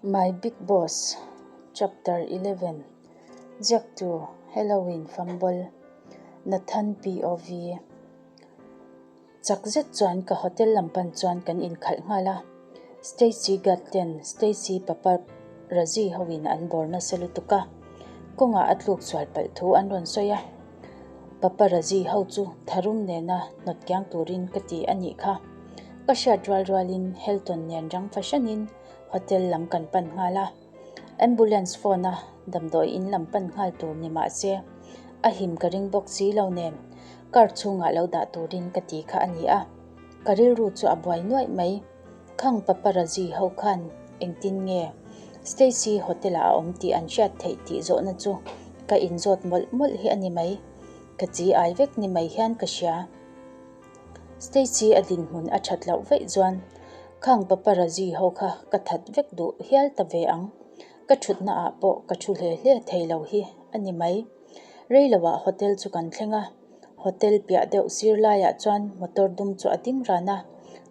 My Big Boss, Chapter 11, Ziaktu, Halloween Fumble, Nathan POV. Chak zet chuan ka hotel lam pan chuan kan inkhalh nghal a, Stacy guard ten Stacy paparazzi hoin an bawr nasa lutuk a, kawngah a tluk sual palh thu an rawn sawi a, paparazzi ho chu tharum nena hnawt kiang turin ka ti a nih kha. Ka hriat rual rualin Helton nen rang fahranin hotel lam kan pan nghal a, ambulance phone a damdawi in lam pan nghal tur ni mah se a him ka ring bawk si lo nen car chhungah lo dah turin ka ti kha a ni a, ka rilru chu a buai nuaih mai. Khang paparazzi ho khan engtin nge Stacy hotel ah a awm tih an hriat theih tih zawhna chu ka inzawt mawlh mawlh hi a ni mai, ka chi ai vek ni mai hian ka hria. Stacy a dinhmun a that loh vaih chuan khang paparazzi ho kha ka that vek duh hial ta ve ang, ka thutna ah pawh ka thu hle hle thei lo hi a ni mai. Rei lo ah hotel chu kan thleng a, hotel piah deuh sir laiah chuan motor dum chu a ding ran a,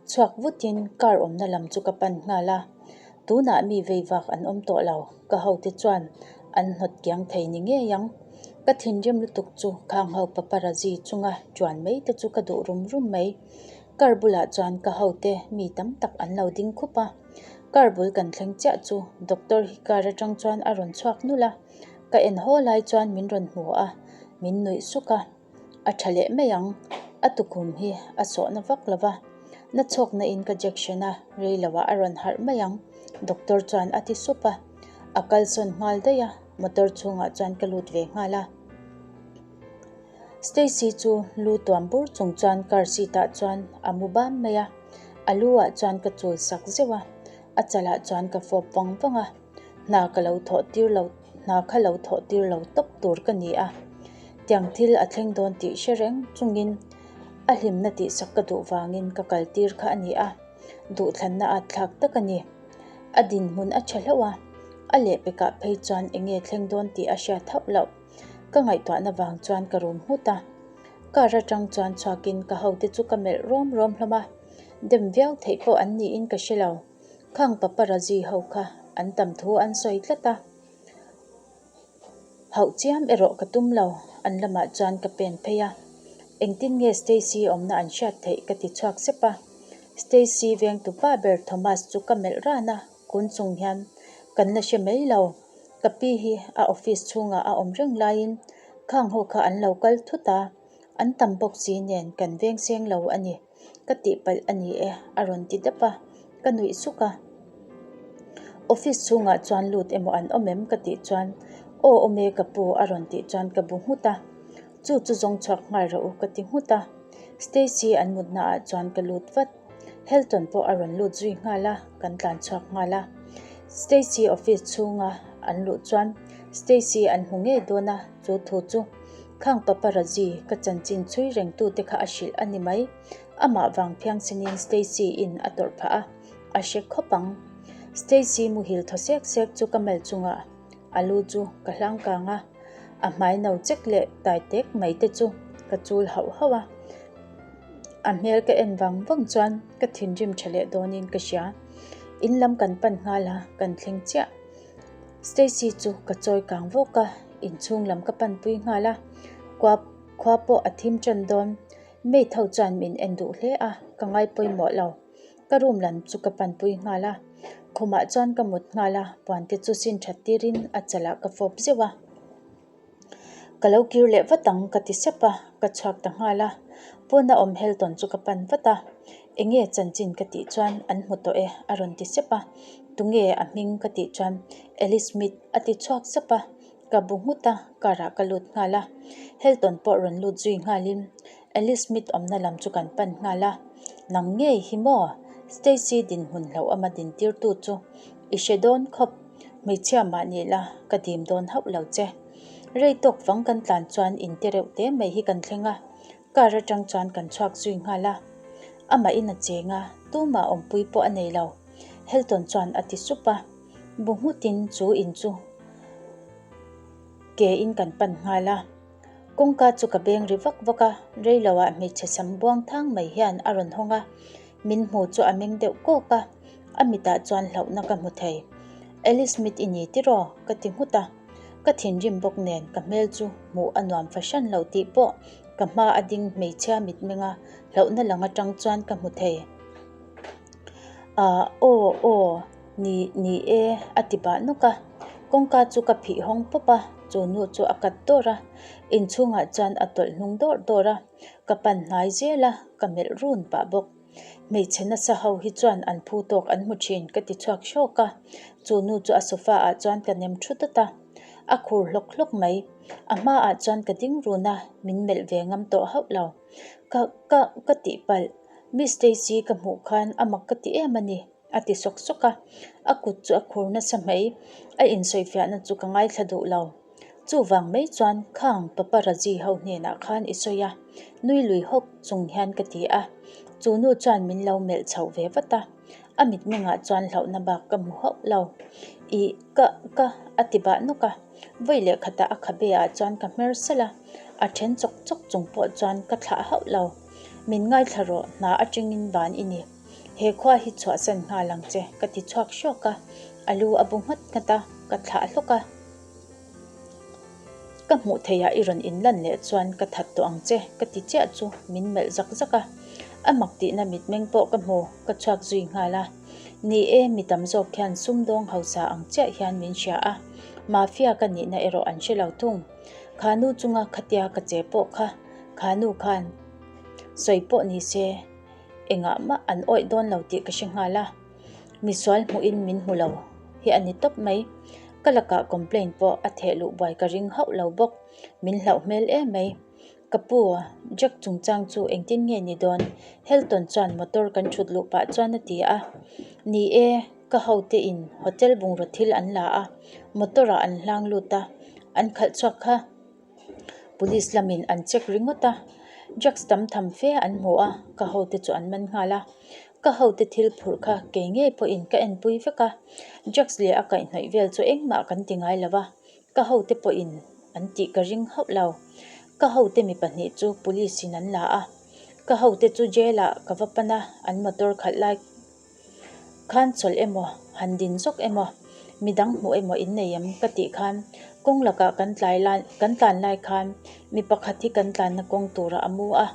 chhuak vutin car awmna lam chu ka pan nghal a, tunah mi vei vak an awm tawh lo, ka hote chuan an hnawt kiang thei ni ngei ang. Ka thinrim lutuk chu khang ho paparazzi chunga ṭuan mai te chu ka duh rum rum mai. Car bulah chuan ka hote mi tam tak an lo ding khup a, car bul kan thleng chiah chu doctor hi car aṭang chuan a rawn chhuak nulh a, ka en haw lai chuan min rawn hmu a, min nuih suk a. A tha leh mai ang, a tukhum hi a sawhna vak lo va, na chhawkna in ka jection a, rei lo ah a rawn harh mai ang, doctor chuan a ti sup a, a kalsawn nghal daih a, motor chhungah chuan ka lut ve nghal a. Stacy chu lu tuam bur chung chuan car seat ah chuan a mu bam mai a, a lu ah chuan ka chul sak zeuh a, a chalah chuan ka fawp vang vang a. Hna ka lo thawh tir lo, hna kha lo thawh tir lo tawp tur ka ni a, tiang thil a thleng dawn tih hre reng chungin a hlimna tihsak ka duh vangin ka kal tir kha a ni a, duhthlanna at thlak tak a ni. A dinhmun a tha hlauh a, a lehpekah phei chuan eng nge thleng dawn tih a hriat hauh loh. Ka ngaihtuahna vang chuan ka rum nghut a, car atang chuan chhuakin ka hote chu ka melh rawm rawm hlawm a, dem viau theih pawh an niin ka hre lo. Khang paparazzi ho kha an tam thu an sawi tlat a, hauh chiam erawh ka tum lo, an lamah chuan ka pen phei a, engtin nge Stacy awmna an hriat theih ka ti chhuak sep a, Stacy vengtu pa ber Thomas chu ka melh ran a, kun chung hian kan la hre mai lo, ka pi hi a office chhungah a awm reng laiin khang ho kha an lo kal thut a, an tam bawk si nen kan veng seng lo a ni. Ka tihpalh a ni e, a rawn ti dap a, ka nuih suk a. Office chhungah chuan lut emaw an awm em ka tih chuan aw awm e ka pu a rawn tih chuan ka bu nghut a. Chu chu zawng chhuak nghal rawh u ka ti nghut a. Stacy an mutna ah chuan ka lut vat. Helton pawh a rawn lut zui nghal a, kan tlan chhuak nghal a. Stacy office chhunga an luh chuan Stacy an hmu ngei dawn a, chu thu chu Khang paparazzi ka chanchin chhui reng tute kha a hrilh a ni mai. Amah vang phiangsinin Stacy in a tawrh phah a, a hre khawp ang. Stacy muhil thaw sek sek chu ka mal chungah a lu chu ka hlang kang a, a hmai no chek leh tai tek mai te chu ka chul hauh hauh a. A hmel ka en vang vang chuan ka thinrim tha leh dawnin ka hria. In lam kan pan nghal a, kan thleng chiah. Stacy chu ka chawi kang vawk a, inchhung lam ka panpui nghal a, kua khua pawh a thim tan dawn. Maid ho chuan min en duh hle a, ka ngai pawimawh lo. Ka room lam chu ka panpui nghal a, khumah chuan ka mut nghal a, puan te chu sin that tirin a chalah ka fawp zeuh a. Ka lo kir leh vat ang ka ti sep a, ka chhuak ta nghal a. Pawna awm Helton chu ka pan vat a, Enge chanchin ka tih chuan an hmu tawh e a rawn ti sep a, Tunge a hming ka tih chuan Ellie Smith a ti chhuak sep a, ka bu nghut a, car ah ka lut nghal a. Helton pawh rawn lut zui nghalin Ellie Smith awmna lam chu kan pan nghal a, Nang ngei hi maw? Stacy dinhmun hlauhawma dintirtu chu i hre dawn khawp. Hmeichhia mah ni la, ka dim dawn hauh lo che. Rei tawk vang kan tlan chuan in te reuh te mai hi kan thleng a, car atang chuan kan chhuak zui nghal a. Amah in a cheng a, tumah awmpui pawh a nei lo. Helton chuan a ti sup a, bu nghutin chu in chu ke in kan pan nghal a. Kawngka chu ka beng ri vak vak a, rei lo ah hmeichhe sam buang thang mai hian a rawn hawng a, min hmu chu a meng deuh kawk a, a mitah chuan hlauhna ka hmu thei. Ellie Smith i ni tiraw? ka ti nghut a. Ka thinrim bawk nen ka hmel chu hmuh a nuam fahran lo tih pawh ka hma a ding hmeichhia mitmenga hlauhna lang atang chuan ka hmu thei. Ahh aw aw ni ni e a ti bah nawk a. Kawngka chu ka phih hawng pawp a, chu nu chu a kat dawr a. Inchhungah chuan a tawlh hnung dawrh dawrh a, ka pan hnai zel a, ka melh run pah bawk. Hmeichhe nasa ho hi chuan an phu tawk an hmu thin ka ti chhuak hrawk a, chu nu chu a sofa ah chuan ka nem thu dawt a, a khur hlawk hlawk mai. A hma ah chuan ka ding run a, min melh ve ngam tawh hauh lo. Ka ka ka tihpalh, Miss Stacy ka hmuh khan a mak ka ti em a ni, a ti sawk sawk a, a kut chu a khur nasa mai. A insawifiahna chu ka ngaithla duh lo. Chuvang mai chuan khang paparazzi ho hnenah khan i sawi a, nui lui hawk chung hian ka ti a. Chu nu chuan min lo melh chhoh ve vat a, a mitmengah chuan hlauhna bak ka hmu hauh lo. Ih, ka, ka, a ti bah nawk a. Vawi leh khatah a khabe ah chuan ka hmer salh a, a then chawk chawk chung pawh chuan ka thlah hauh lo. Min ngaithla rawh, hna atangin ban i ni. He khua hi chhuahsan nghal ang che, ka ti chhuak hrawk a. A lu a bu nghat nghat a, ka thlah hlawk a. Ka hmuh theihah i rawn inlan leh chuan ka that tawh ang che ka ti chiah chu min melh zak zak a. A mak tihna mitmeng pawh ka hmu, ka chhuak zui nghal a. Ni e, mi tam zawk hian sumdawng hausa ang chiah hian min hria a, mafia ka nihna erawh an hre lo thung. Kha nu chunga khatia ka che pawh kha, kha nu khan sawi pawh ni se engah mah an awih dawn lo tih ka hre nghal a. Misual hmuhin min hmu lo hi a ni tawp mai. Ka lakah complaint pawh a theh luh buai ka ring hauh lo bawk. Min hlauh hmel em mai. Ka pu, Jack chungchang chu engtin nge ni dawn? Helton chuan motor kan thut luh pah chuan a ti a. Ni e, ka hote in hotel bungraw thil an la a, motor ah an hlang lut a, an khalh chhuak kha. Police lamin an check ringawt a, drugs tam tham fe an hmu a, ka hote chu an man nghal a. Ka hote thil phurh kha kei ngei pawhin ka enpui vek a, drugs leh a kaihhnawih vel chu engmah kan ti ngai lo va, ka hote pawhin an tih ka ring hauh lo. Ka hote mi pahnih chu police in an la a, ka hote chu jail ah ka va pan a, an motor khalh lai Khan chawlh emaw, han din zawk emaw, midang hmuh emaw in nei em ka tih khan kawng lakah kan tlai lai kan tlan lai khan mi pakhat hi kan tlanna kawng turah a mu a,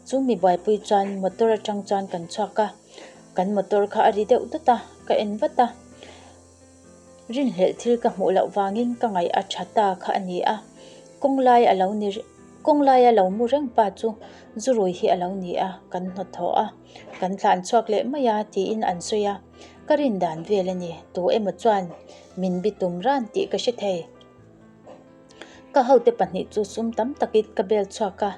chu mi buaipui chuan motor atang chuan kan chhuak a, kan motor kha a ri deuh dawt a, ka en vat a. Rinhlelh thil ka hmuh loh vangin ka ngaih a tha ta kha a ni a, kawng lai a lo ni kawng laia lo mu reng pa chu zurui hi a lo ni a, kan hnawt thaw a, kan tlan chhuak leh mai a tiin an sawi a, ka rin dan vel a ni, tu emaw chuan min bi tum ran tih ka hre thei. Ka hote pahnih chu sum tam takin ka bel chhuak a,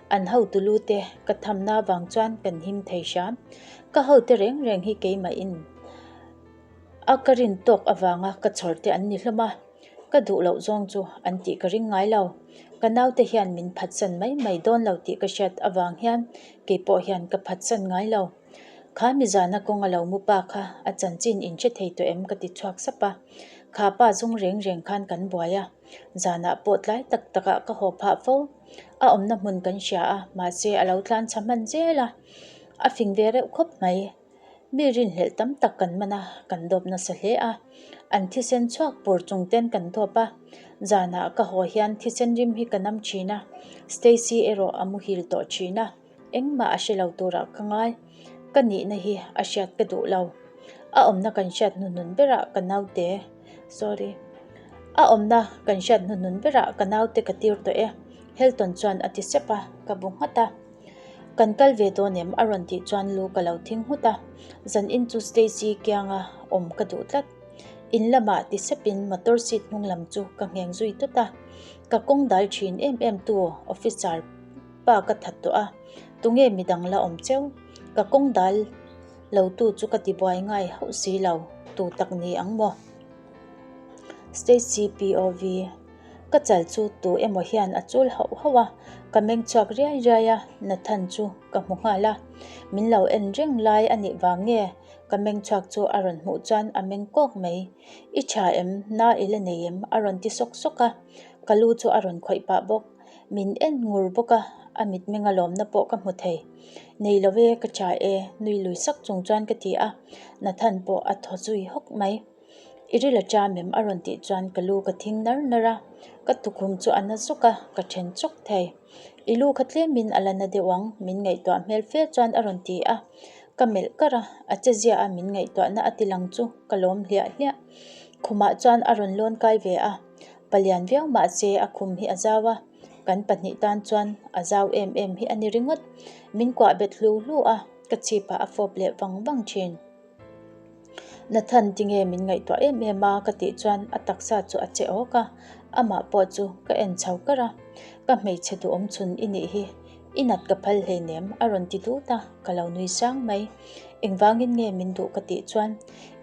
an hotu lu te ka thamna vang chuan kan him thei hram, ka hote reng reng hi keimahin. A ka rin tawk avanga ka chhawr te an ni hlawm a, ka duh loh zawng chu an tih ka ring ngai lo. Ka naute hian min phatsan mai mai dawn lo tih ka hriat avang hian kei pawh hian ka phatsan ngai lo. Kha mizana kawng a lo mu pa kha a chanchin in hre thei tawh em ka ti chhuak sap a. Kha pa zung reng reng khan kan buai a, zanah pawh tlai tak takah ka haw phah fo. A awmna hmun kan hria a, mahse a lo tlan chha hman zel a, a fing ve reuh khawp mai. Mi rinhlelh tam tak kan man a, kan dawp nasa hle a. An thisen chhuak pur chung ten kan dawp a. Zanah ka haw hian thisen rim hi ka nam thin a, Stacy erawh a muhil tawh thin a, engmah a hre lo turah ka ngai. Ka nihna hi a hriat ka duh lo. A awmna kan hriat hnuhnun berah ka naute, sorry, a awmna kan hriat hnuhnun berah ka naute ka tir tawh e, Helton chuan a ti sep a, ka bu nghat a. Kan kal ve dawn em? A rawn tih chuan lu ka lo thing nghut a, zan in chu Stacy kianga awm ka duh tlat. In lamah ti sepin motor seat hnung lam chu ka ngheng zui tawt a, ka kawng dal thin em em tu officer pa ka that tawh a, tunge midang la awm cheu? Ka kawng dal lo tu chu ka ti buai ngai hauh si lo, tu tak ni ang maw? Stacy POV. Ka chal chu tu emaw hian a chul hauh hauh a, ka meng chhuak riai riai a, Nathan chu ka hmu nghal a. Min lo en reng lai a nih vang nge ka meng chhuak chu a rawn hmuh chuan a meng kawk mai. I tha em? Na i la nei em? A rawn ti sawk sawk a, ka lu chu a rawn khawih pah bawk. Min en ngur bawk a, a mitmenga lawmna pawh ka hmu thei. Nei lo e, ka tha e, nui lui sak chung chuan ka ti a, Nathan pawh a thaw zui hawk mai. I ril a ṭam em? a rawn tih chuan ka lu ka thing nar nar a, ka tukhum chu a na zawk a, ka ṭhen chawk thei. I lu kha tlemin a la na deuh ang, min ngaihtuah hmel fe chuan a rawn ti a. Ka melh kar a, a che zia a min ngaihtuahna a ti lang chu ka lawm hliah hliah. Khumah chuan a rawn lawn kai ve a, palian viau mahse a khum hi a zau a, kan pahnih tan chuan a zau em em hi a ni ringawt. Min kuah bet hlu hlu a, ka chhipah a fawp leh vang vang thin. Nathan tinge min ngaihtuah em em a ka tih chuan a taksa chu a che awk a, amah pawh chu ka en chho kar a, ka hmeichhe duhawm chhun i nih hi, i nat ka phal hleinem a rawn ti dut a, ka lo nui sang mai. Engvangin nge min duh ka tih chuan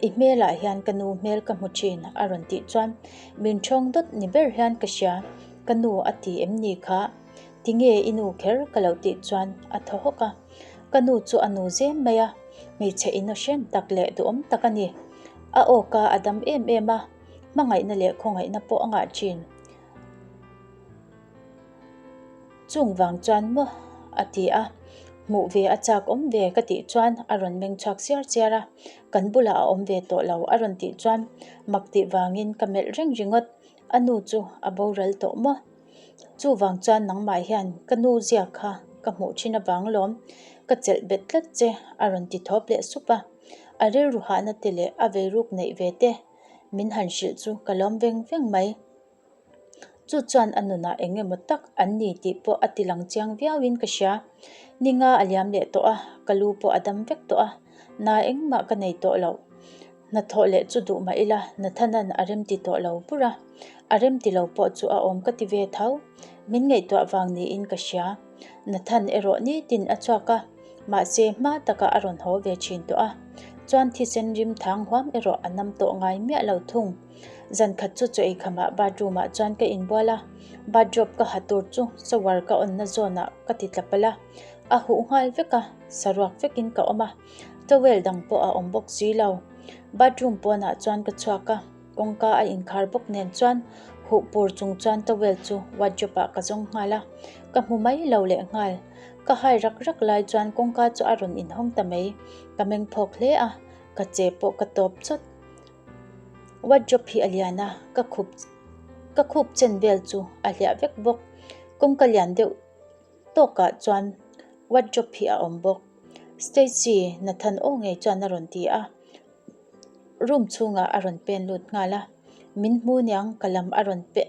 i hmelah hian ka nu hmel ka hmu thin a rawn tih chuan min thawng dawt ni ber hian ka hria, ka nu a ti em ni kha? Tinge i nu kher ka lo tih chuan a thaw hawk a, ka nu chu a nu zem mai a. Hmeichhe innocent tak leh duhawm tak a ni. A awka a dam em em a, hmangaihna leh khawngaihna pawh a ngah thin. Chung vang chuan maw? a ti a. Hmuh ve a chak awm ve ka tih chuan a rawn meng chhuak siar siar a. Kan bulah a awm ve tawh lo a rawn tih chuan mak tih vangin ka melh reng ringawt. A nu chu a boral tawh maw? Chuvang chuan nangmah hian ka nu ziak kha ka hmuh thin avang lawm, ka chelh bet tlat che a rawn ti thawp leh sup a. A rilru hahna te leh a veiruk neih ve te min han hrilh chu ka lawm veng veng mai. Chu chuan a nunah eng emaw tak an ni tih pawh a ti lang chiang viauin ka hria. Ninga a liam leh tawh a, ka lu pawh a dam vek tawh a, na engmah ka nei tawh loh. Hnathawh leh chu duh mah ila Nathanan a remti tawh lo bur a, a remti lo pawh chu a awm ka ti ve tho. Min ngaihtuah vang niin ka hria. Nathan erawh nitin a chhuak a, mahse hma takah a rawn haw ve thin tawh a. Chuan thisen rim thang huam erawh a nam tawh ngai miah lo thung. Zan khat chu chaw eikhamah bathroom ah chuan ka inbual a, bathrobe ka ha tur chu shower ka on na zawnah ka ti tla palh a, a huh nghal vek a, saruak vekin ka awm a. Towel dang pawh a awm bawk si lo. Bathroom pawnah chuan ka chhuak a, kawngka a inkhar bawk nen chuan huh pur chung chuan towel chu wardrobe ah ka zawng nghal a, ka hmu mai lo leh nghal. Ka hai rak rak lai chuan kawngka chu a rawn inhawng ta mai, ka meng phawk hle a, ka che pawh ka tawp chawt. Wardrobe hi a lian a, ka khup ka khup chen vel chu a hliah vek bawk. Kawngka lian deuh tawkah chuan wardrobe hi a awm bawk. Stacy, Nathan aw ngei chuan a rawn ti a, room chhungah a rawn pen lut nghal a, min hmu niang ka lam a rawn pe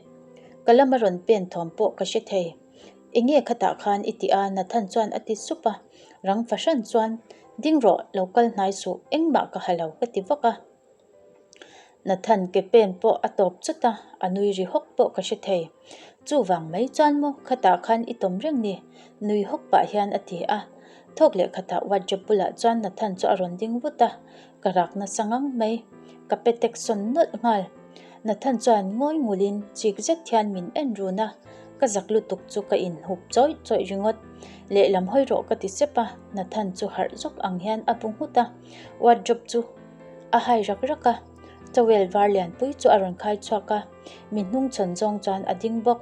ka lam a rawn pen thawm pawh ka hre thei. Enge khatah khan i tih a Nathan chuan a ti sup a, rang fahran chuan ding rawh lo kal hnai suh engmah ka ha lo ka ti vak a. Nathan ke pen pawh a tawp chawt a, a nui ri hawk pawh ka hre thei. Chuvang mai chuan maw khatah khan i tawm reng ni? Nui hawk pah hian a ti a. Thawk leh khatah wardrobe bulah chuan Nathan chu a rawn ding vut a, ka rak nasa ngang mai. Ka pe tek sawn nawlh nghal. Nathan chuan ngawi ngulin chik zet hian min en run a, ka zak lutuk chu ka inhup chawih chawih ringawt. Lehlam hawi rawh ka ti sep a, Nathan chu harh zawk ang hian a bu nghut a, wardrobe chu A hai rak rak a, towel var lianpui chu a rawn khai chhuak a, mi hnung chhawn zawng chuan a ding bawk.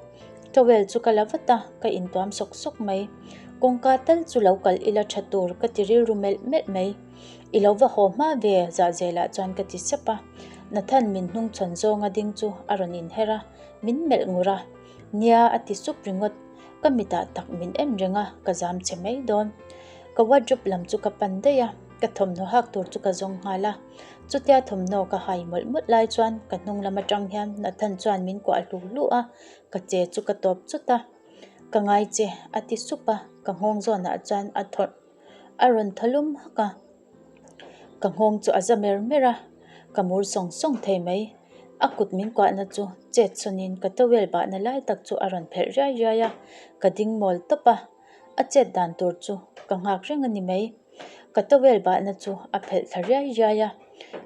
Towel chu ka la vat a, ka intuam sawk sawk mai. Kawngka tal chu lo kalh ila tha tur ka ti rilru melh melh mai. I lo va haw hma ve zahzelah chuan ka ti sep a. Nathan min hnung chhawn zawnga ding chu a rawn inher a, min melh ngur a. Nia a ti sup ringawt. Ka mitah tak min en reng a, ka zam che mai dawn. Ka wardrobe lam chu ka pan daih a. Ka thawmhnaw hak tur chu ka zawng nghal a, chutia thawmhnaw ka hai mawlh mawlh lai chuan ka hnung lam atang hian Nathan chuan min kuah hlu hlu a, ka che chu ka tawp chawt a, Ka ngai che a ti sup a, ka nghawng zawnah chuan a thaw a rawn thaw lum hak a, ka nghawng chu a za mer mer a, ka mur sawng sawng thei mai, a kut min kuahna chu chet sawnin ka towel bahna lai tak chu a rawn phelh riai riai a, ka ding mawl tawp a, a chet dan tur chu ka nghak reng a ni mai. Ka towel bahna chu a phelh thla riai riai a,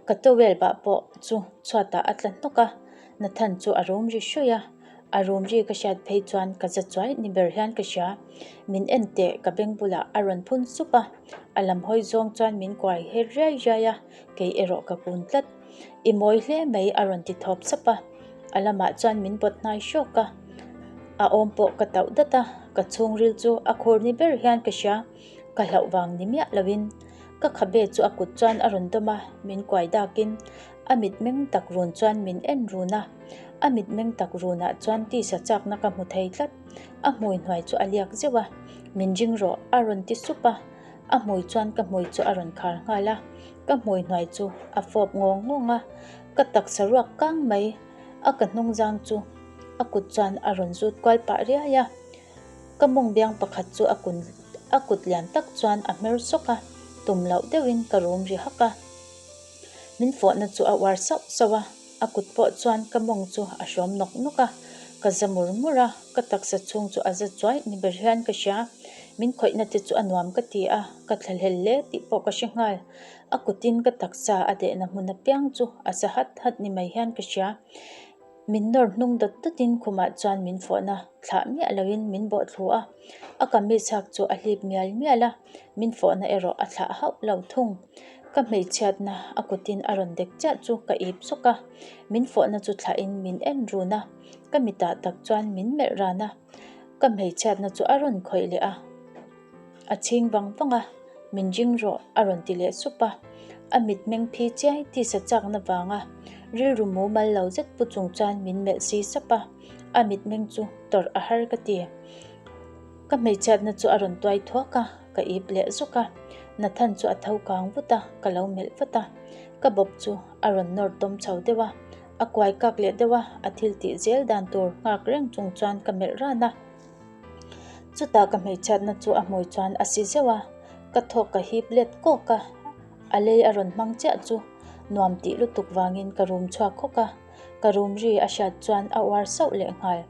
ka towel bah pawh chu chhuatah a tla hnawk a, Nathan chu a rum ri hruih a, a rum ri ka hriat phei chuan ka za chuai ni ber hian ka hria, min en teh ka beng bulah a rawn phun sup a, a lam hawi zawng chuan min kuai her riai riai a, kei erawh ka kun tlat. I mawi hle mai a rawn ti thawp sap a, a lamah chuan min bawt hnai hrawk a, a awm pawh ka tauh dat a, ka chhungril chu a khur ni ber hian ka hria. Ka hlauh vang ni miah loin ka khabe chu a kut chuan a rawn dawm a, min kuai dakin A mitmeng tak run chuan min en run a, a mitmeng tak runah chuan tisa chakna ka hmu thei tlat. A hmui hnuai chu a liak zeuh a, Min ring rawh a rawn ti sup a, a hmui chuan ka hmui chu a rawn khar nghal a, ka hmui hnuai chu a fawp ngawng ngawng a, ka taksa ruak kang mai a ka hnungzang chu a kut chuan a rawn zut kual pah riai a. Ka mawng biang pakhat chu a kun a kut lian tak chuan a hmer sawk a, tum loh deuhin ka rum ri hak a. Min fawhna chu a uar sauh sauh a, a kut pawh chuan ka mawng chu a hrawm nawk nawk a, ka za mur mur a, ka taksa chhung chu a za chuai ni ber hian ka hria. Min khawihna te chu a nuam ka ti a, ka thlahlel hle tih pawh ka hre nghal. A kutin ka taksa a dehna hmun apiang chu a za hat hat ni mai hian ka hria. Min nawr hnung dawt dawtin khumah chuan min fawhna thlah miah loin min bawh thlu a, a kamis hak chu a hlip mial mial a, min fawhna erawh a thlah hauh lo thung. Ka hmeichhiatna a kutin a rawn dek chiah chu ka ip sawk a, min fawhna chu thlahin min en run a, ka mitah tak chuan min melh ran a, ka hmeichhiatna chu a rawn khawih leh a. A chhing vang vang a, Min ring rawh a rawn ti leh sup a. A mitmeng phi chiai tisa chakna vanga rilru mumal lo zet pu chung chuan min melh si sap a, a mitmeng chu tawrh a har ka ti. Ka hmeichhiatna chu a rawn tuai thuak a, ka ip leh zuk a. Nathan chu a tho kang vut a, ka lo melh vat a. Ka bawp chu a rawn nawr tawm chho deuh a, a kuai kak leh deuh a, a thil tih zel dan tur nghak reng chung chuan ka melh ran a. Chutah ka hmeichhiatna chu a hmui chuan a si zeuh a, ka thawk ka hip let kawk a, a lei a rawn hmang chiah chu nuam tih lutuk vangin ka rum chhuak hawk a, ka rum ri a hriat chuan a uar sauh leh nghal.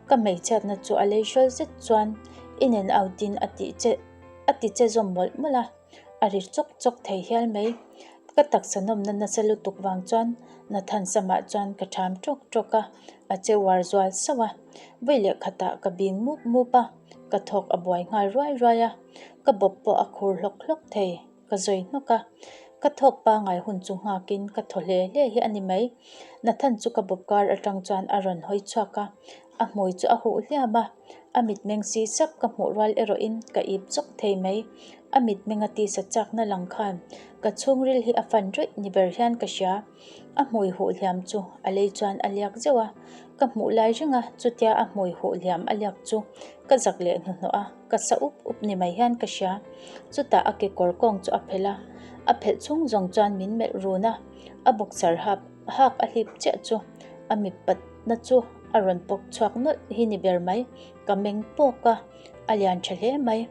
Ka hmeichhiatna chu a lei hrual zet chuan in and out in a tih che a ti che zawm mawlh mawlh a. A ri chawk chawk thei hial mai. Ka taksa nawmna nasa lutuk vang chuan Nathan samah chuan ka ṭham ṭawk ṭawk a, a che uar zual sauh a. Vawi leh khatah ka bing mup mup a, ka thawk a buai nghal ruai ruai a. Ka bawp pawh a khur hlawk hlawk thei, ka zawi hnawk a. Ka thawk pangai hun chu nghakin ka thaw hle hle hi a ni mai. Nathan chu ka bawp kar aṭang chuan a rawn hawi chhuak a, a hmui chu a huh hliam a. A mitmeng si sap ka hmuh rual erawhin ka ip chawk thei mai. A mitmenga tisa chakna lang khan ka chhungril hi a fan rawih ni ber hian ka hria. A hmui huh hliam chu a lei chuan a liak zeuh a, ka hmuh lai ringa chutia a hmui huh hliam a liak chu ka zak leh hnuhnawh a, ka sa up up ni mai hian ka hria. Chutah a kekawr kawng chu a phelh a, a phelh chhung zawng chuan min melh run a, a boxer hap hak a hlip chiah chu a mipatna chu a rawn pawk chhuak nawlh hi ni ber mai, ka meng pawk a, a lian tha hle mai.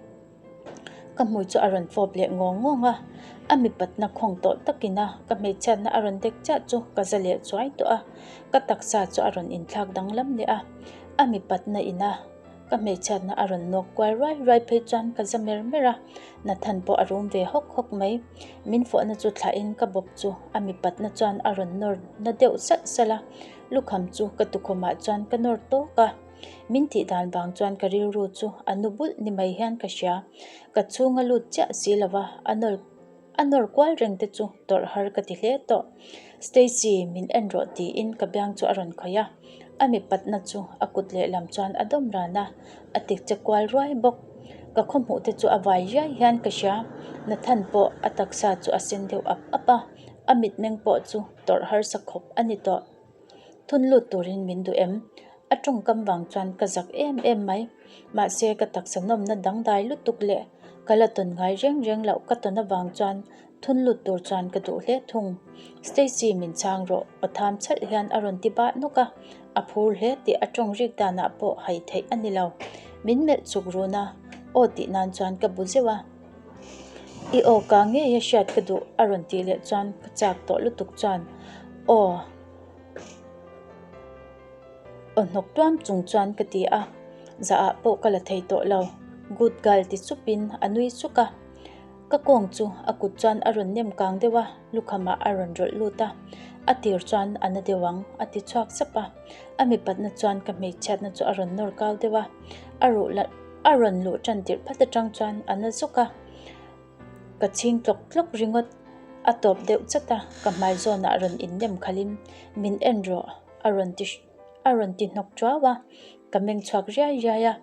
Ka hmui chu a rawn fawp leh ngawng ngawng a, a mipatna khawng tawh takin a ka hmeichhiatna a rawn dek chiah chu ka za leh chuai tawh a, ka taksa chu a rawn inthlak danglam leh a, a mipatna ina ka hmeichhiatna a rawn nawk kual ruai ruai phei chuan ka za mer mer a, Nathan pawh a rum ve hawk hawk mai. Min fawhna chu thlahin ka bawp chu a mipatna chuan a rawn nawr na deuh salh salh a, lukham chu ka tukhumah chuan ka nawr tawk a. Min tih dan vang chuan ka rilru chu a nu bulh ni mai hian ka hria. Ka chhung a lut chiah si lo va, a nawr a nawr kual reng te chu tawrh har ka ti hle tawh. Stacy, min en rawh tiin ka biang chu a rawn khawih a. A mipatna chu a kut lehlam chuan a dawm ran a, a ti che kual ruai bawk. Ka khawhmuh te chu a vai riai hian ka hria. Nathan pawh a taksa chu a sen deuh ap ap a, a mitmeng pawh chu tawrh harsa khawp a ni tawh. Thun lut turin min duh em? A tawngkam vang chuan ka zak em em mai. Mahse ka taksa nawmna dangdai lutuk leh ka la tawn ngai reng reng loh ka tawn avang chuan thun lut tur chuan ka duh hle thung. Stacy min chhang rawh aw tham chhalh hian a rawn ti bah nawk a, a phur hle tih a tawng rik danah pawh hai theih a ni lo. Min melh chuk run a, aw tih nan chuan ka bu zeuh a. I aw ka ngei a hriat ka duh a rawn tih leh chuan ka chak tawh lutuk chuan aw aw hnawk tuam chung chuan ka ti a, zah ah pawh ka la thei tawh lo, good girl ti sup in a nui suk a, ka kawng chu a kut chuan a rawn nem kang deuh a, lukham ah a rawn rawlh lut a, a tir chuan a na deuh ang a ti chhuak sap a, a mipatna chuan ka hmeichhiatna chu a rawn nawr kau deuh a, a ruh la. A rawn luh tan tirh phat atang chuan a na zuk a, ka chhing tlawk tlawk ringawt. A tawp deuh chat a, ka hmai zawnah rawn innem khalhin min en rawh a rawn ti a rawn ti hnawk tuau a, ka meng chhuak riai riai a.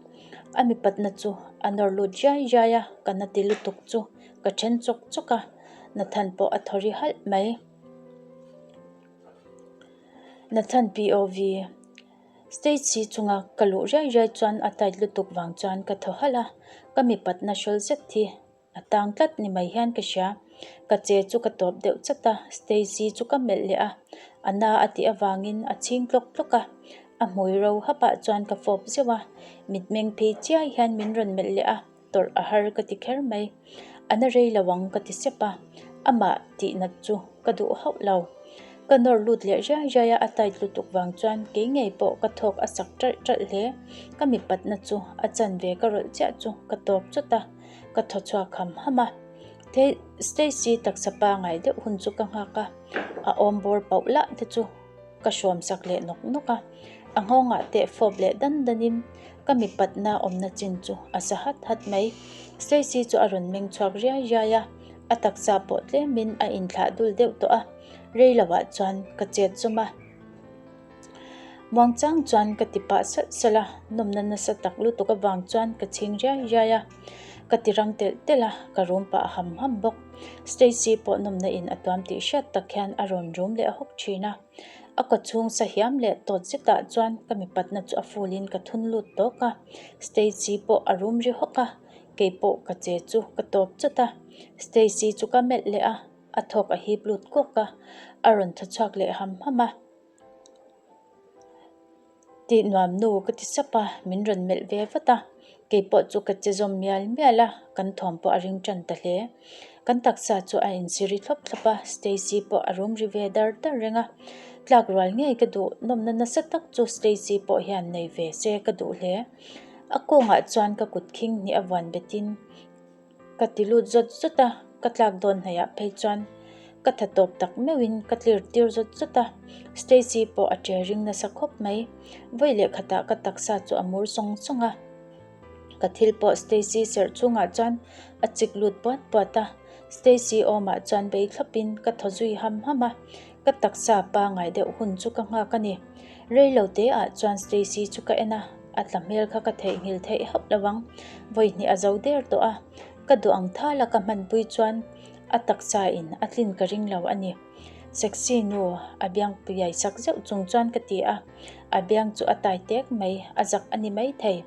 A mipatna chu a nawr lut riai riai a, ka na ti lutuk chu ka then chawk chawk a, Nathan pawh a thaw ri halh mai. Nathan POV. Stacy chunga ka luh riai riai chuan a tight lutuk vang chuan ka thaw halh a, ka mipatna hrawl zet hi a tang tlat ni mai hian ka hria. Ka che chu ka tawp deuh chat a, Stacy chu ka melh leh a, a na a tih avangin a chhing tlawk tlawk a, a hmui ro hapah chuan ka fawp zeuh a, mitmeng phei chiai hian min rawn melh leh a. tawrh a har ka ti kher mai. A na rei lo ang ka ti sep a, amah tih nat chu ka duh hauh lo. Ka nawr lut leh riai riai a, a tight lutuk vang chuan kei ngei pawh ka thawk a sak ṭalh ṭalh hle. Ka mipatna chu a chanve ka rawlh chiah chu ka tawp chawt a, ka thaw chhuak ham ham a. Stacy taksa pangai deuh hun chu ka nghak a, a awm bawr pauh lah te chu ka hrawm sak leh nawk nawk a, a nghawngah teh fawp leh dan danin ka mipatna awmna chin chu a sa hat hat mai. Stacy chu a rawn meng chhuak riai riai a, a taksa pawh tlemin a inthlah dul deuh tawh a, rei lohah chuan ka chet zawm a. Muangchang chuan ka ti pah salh salh a, nawmna nasa tak lutuk avang chuan ka chhing riai riai a, ka ti rang telh telh a, ka rum pah ham ham bawk. Stacy pawh nawmna in a tuam tih hriat tak hian a rawn rum leh hawk thin a, a kawchhung sa hiam leh tawt zetah chuan ka mipatna chu a full in ka thun lut tawk a, Stacy pawh a rum ri hawk a, keipawh ka che chu ka tawp chawt a, Stacy chu ka melh leh a, a thawk a hip lut kawk a, a rawn thaw chhuak leh ham ham a. Tih nuam nu ka ti sap a, min rawn melh ve vat a, keipawh chu ka che zawm mial mial a, kan thawm pawh a ring tan ta hle. Kan taksa chu a insiri thlawp thlawp a, Stacy pawh a rum ri ve dar dar reng a, tlak rual ngei ka duh nawmna nasa tak chu Stacy pawh hian nei ve se ka duh hle. A kawngah chuan ka kut khing hnih a vuan betin. Ka ti lut zawt zawt a, ka tlak dawn hnaihah phei chuan ka tha tawp tak meuhin ka tlir tir zawt zawt a, Stacy pawh a che ring nasa khawp mai. Vawi leh khatah ka taksa chu a mur sawng sawng a, ka thil pawh Stacy serh chhungah chuan a chik lut puat puat a, Stacy awmah chuan bei thlawpin ka thaw zui ham ham a, ka taksa pangai deuh hun chu ka nghak a ni. Rei lo te ah chuan Stacy chu ka en a. A tla hmel kha ka theihnghilh theih hauh lo ang. Vawi hnih a zo der tawh a, ka duh ang thal a ka hmanpui chuan a taksa in a tlin ka ring lo a ni. Sexy nu a biang piai sak zeuh chung chuan ka ti a, a biang chu a tai tek mai, a zak a ni mai thei.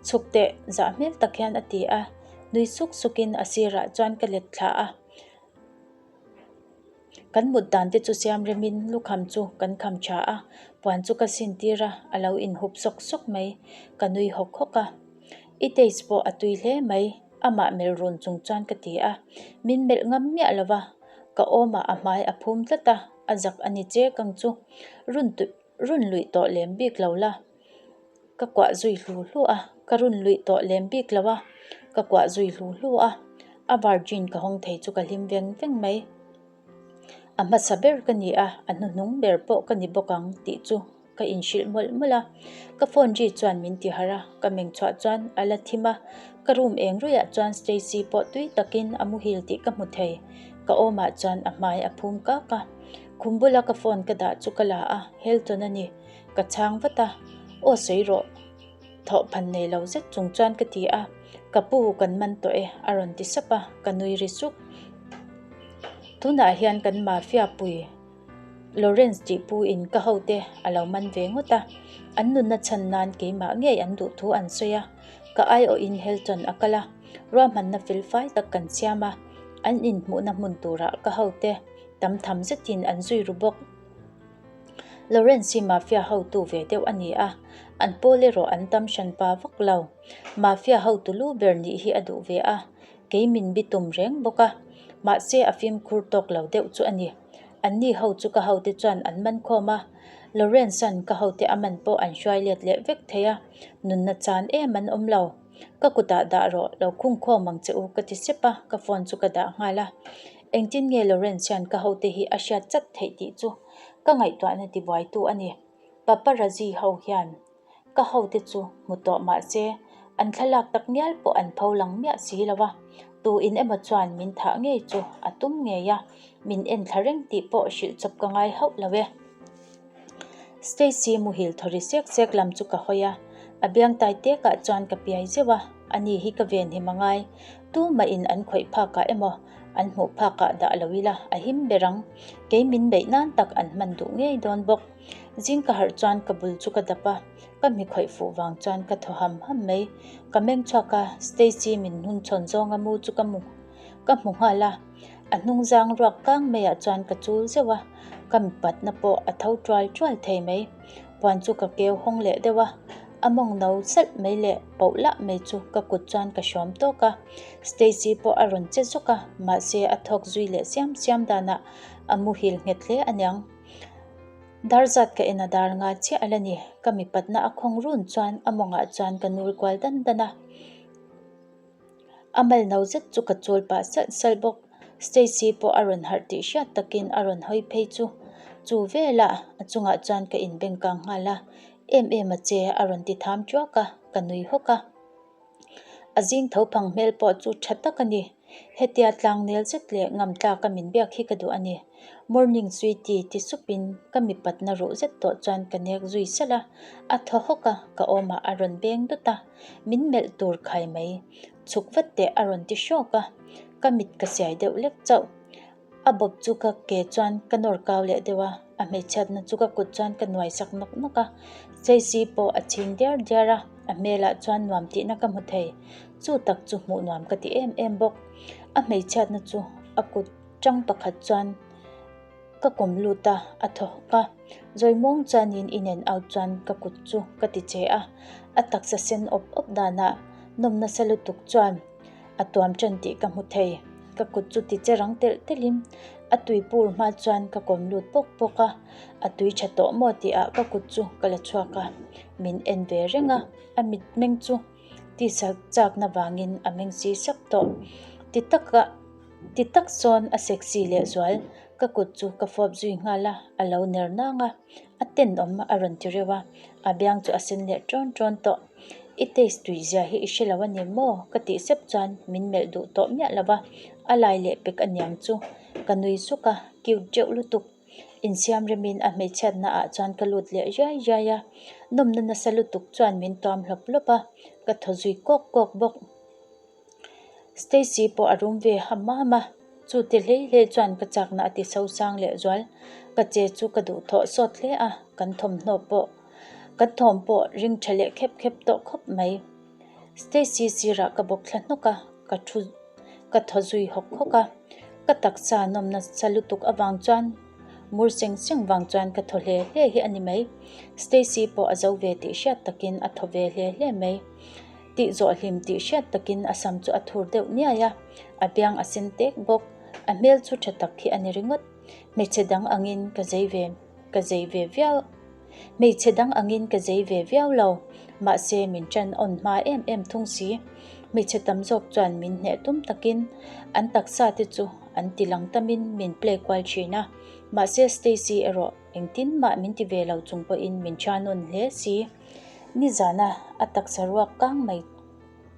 Chhuk teh zah hmel tak hian a ti a, nui suk suk in a sirah chuan ka let thla a. Kan mut dan te chu siam remin lukham chu kan kham tha a, puan chu ka sin tir a, a lo inhup sawk sawk mai, ka nui hawk hawk a. I taste pawh a tui hle mai, amah melh run chung chuan ka ti a, min melh ngam miah lo va, ka awmah a hmai a phum tlat a, a zak a ni che kang chu, run run luih tawh lem bik lo la. Ka kuah zui hlu hlu a, ka run luih tawh lem bik lo a, ka kuah zui hlu hlu a, a virgin ka hawng thei chu ka hlim veng veng mai. A hmasa ber ka ni a, a hnuhnung ber pawh ka ni bawk ang tih chu ka inhrilh mawlh mawlh a. Ka phone ri chuan min ti harh a, ka meng chhuah chuan a la thim a, ka room eng ruihah chuan Stacy pawh tui takin a muhil tih ka hmu thei, ka awmah chuan a hmai a phum kak a. Khum bula ka phone ka dah chu ka la a, Hilton a ni. Ka chhang vat a, Aw sawi rawh, thawh phan nei lo zet chung chuan ka ti a, Ka pu kan man tawh e a rawn ti sap a, ka nui ri suk. Tunah hian kan mafia pui Lawrence tih pu in ka hote a lo man ve ngawt a, an nunna chhan nan keimah ngei an duh thu an sawi a, ka aiawhin Hilton a kal a, ruahmanna fel fai tak kan siam a, an inhmuhna hmun turah ka hote tam tham zetin an zui ru bawk. Lawrence hi mafia hotu ve deuh a ni a, an pawl erawh an tam hran pa vak lo. Mafia hotu lu ber nih hi a duh ve a, kei min bi tum reng bawk a, mahse a fimkhur tawk lo deuh chu a ni. Anni ho chu ka hote chuan an man khawm a, Lawrence-a'n ka hote a man pawh an hruai let leh vek thei a, nunna chan em an awm lo. Ka kutah dah rawh, lo khung khawm ang che u ka ti sep a, ka phone chu ka dah nghal a. Engtin nge Lawrence hian ka hote hi a hriat chat theih tih chu ka ngaihtuahna tibuaitu a ni. Paparazzi ho hian ka hote chu hmu tawh mah se an thlalak tak ngial pawh an pho lang miah si lo a, tu in emaw chuan min thah ngei chu a tum ngei a, min en thla reng tih pawh hrilh chawp ka ngai hauh lo e. Stacy muhil thaw ri sek sek lam chu ka hawi a, a biang tai tekah chuan ka piai zeuh a, ani hi ka venhim a ngai, tumah in an khawih phakah emaw an hmuh phakah dah lo ila a him ber ang, kei min beih nan tak an hman duh ngei dawn bawk. Zing ka harh chuan ka bul chu ka dap a, ka mi khawih fuh vang chuan ka thaw ham ham mai. Ka meng chhuak a, Stacy min hnung chhawn zawnga mu chu ka mu ka hmu nghal a. A hnung zang ruak kang maiah chuan ka chul zeuh a, ka mipatna pawh a tho tual tual thei mai. Puan chu ka keu hawng leh deuh a, a mawng no salh mai leh poh lah mai chu ka kut chuan ka hrawm tawk a. Stacy pawh a rawn che zawk a, mahse a thawk zui leh siam siam danah a muhil nghet hle aniang. Dar zat ka en a dar nga chiah a la ni, ka mipatna a khawng run chuan a mawngah chuan ka nul kual dan dan a. A mal no zet chu ka chul pah salh salh bawk. Stacy pawh a rawn harh tih hriat takin a rawn hawi phei chu. Chu velah a chungah chuan ka inbeng kang nghal a, em em a che a rawn ti tham ṭuak a, ka nui hawk a. A zing tho phang hmel pawh chu tha tak a ni. Hetia tlang nel zet leh ngam tlaka min biak hi ka duh a ni. Morning sweetie ti supin ka mipatna ruh zet tawh chuan ka nek zui salh a, a thaw hawk a, ka awmah a rawn beng dawt a, min melh tur khai mai. Chhuk vat teh a rawn ti hrawk a, ka mit ka siai deuh lek chauh. A bawp chu ka ke chuan ka nawr kau leh deuh a, a hmeichhiatna chu ka kut chuan ka nuai sak nawk nawk a. Stacy pawh a chhing diar diar a, a hmelah chuan nuam tihna ka hmu thei. Chu tak chu hmuh nuam ka ti em em bawk. A hmeichhiatna chu a kut tang pakhat chuan ka kawm lut a, a thaw hawk a. Zawimuang chuanin in and out chuan ka kut chu ka ti che a, a taksa sen awp awp danah nawm nasa lutuk chuan A tuam ṭan tih ka hmu thei. Ka kut chu ti che rang telh telhin a tui pur hma chuan ka kawm lut pawk pawk a, a tui ṭha tawh maw tihah ka kut chu ka la chhuak a, min en ve reng a, a mitmeng chu tisa chakna vangin a meng si sak tawh. Ti taka ti tak sawn a sexy lehzual, ka kut chu ka fawp zui nghal a, a lo ner nang a, a tenawm a rawn ti reuh a, a biang chu a sen leh ṭawn ṭawn tawh. I taste tui zia hi i hre lo a ni maw? Ka tih sep chuan min melh duh tawh miah lo va, a lai leh pek a niang chu. Ka nui suk a, cute deuh lutuk. Insiam remin a hmeichhiatna ah chuan ka lut leh riai riai a, nawmna nasa lutuk chuan min tuam hlawp hlawp a, ka thaw zui kawk kawk bawk. Stacy pawh a rum ve ham ham a, chu ti hlei hlei chuan ka chakna a ti sosang leh zual. Ka che chu ka duhthawh sawt hle a, kan thawmhnaw pawh kan thawm pawh ring tha leh khep khep tawh khawp mai. Stacy sirah ka bawk thla hnawk a, ka thu ka thaw zui hawk hawk a. Ka taksa nawm nasa lutuk avang chuan mur seng seng vang chuan ka thaw hle hle hi a ni mai. Stacy pawh a zo ve tih hriat takin a thaw ve hle hle mai. Tih zawh hlim tih hriat takin a sam chu a thur deuh niai a, a biang a sen tek bawk. A hmel chu tha tak hi a ni ringawt. Hmeichhe dang angin ka zei ve ka zei ve viau Hmeichhe dang angin ka zei ve viau lo, mahse min ṭan awn hma em em thung si. Hmeichhe tam zawk chuan min hneh tum takin an taksa te chu an ti lang tamin min play kual ṭhin a, mahse Stacy erawh engtin mah min ti ve lo chung pawhin min ṭan awn hle si. Nizana a taksa ruak kang mai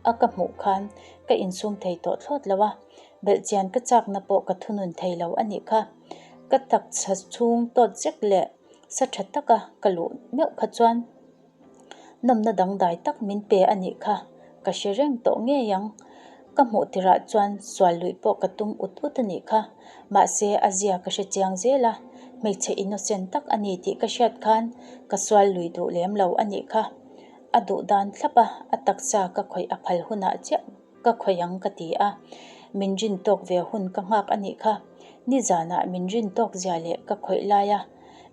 a ka hmuh khan ka insum thei tawh thlawt lo a, belhchian ka chakna pawh ka thunun thei lo a nih kha. Ka taksa chhung tawt zek leh sa tha taka ka luh meuh kha chuan nawmna dangdai tak min pe a nih kha ka hre reng tawh ngei ang. Ka hmuh tirah chuan sual luih pawh ka tum ut ut a nih kha. Mahse a zia ka hre chiang zel a, hmeichhe innocent tak a ni tih ka hriat khan ka sual lui duh lem lo a nih kha. A duh dan thlap a, a taksa ka khawih a phal hunah chiah ka khawih ang ka ti a, min rin tawk ve hun ka nghak a nih kha. Nizanah min rin tawk zia leh ka khawih laia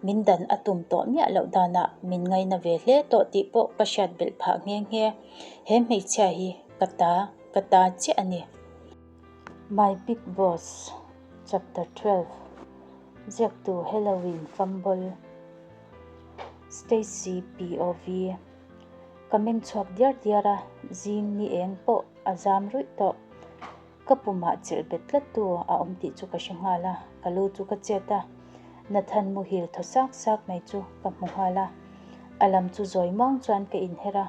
min dan a tum tawh miah loh danah min ngaina ve hle tawh tih pawh ka hriat belh phah nghe nghe. He hmeichhia hi ka ta, ka ta chiah a ni. My Big Boss Chapter 12 Ziaktu Halloween Fumble Stacy POV Ka meng chhuak diar diar a, zing ni eng pawh a zam ruih tawh. Ka pumah chilh bet tlat tu a awm tih chu ka hre nghal a, ka lu chu ka chet a. Nathan muhil thaw sak sak mai chu ka hmu nghal a, a lam chu zawi muang chuan ka inher a.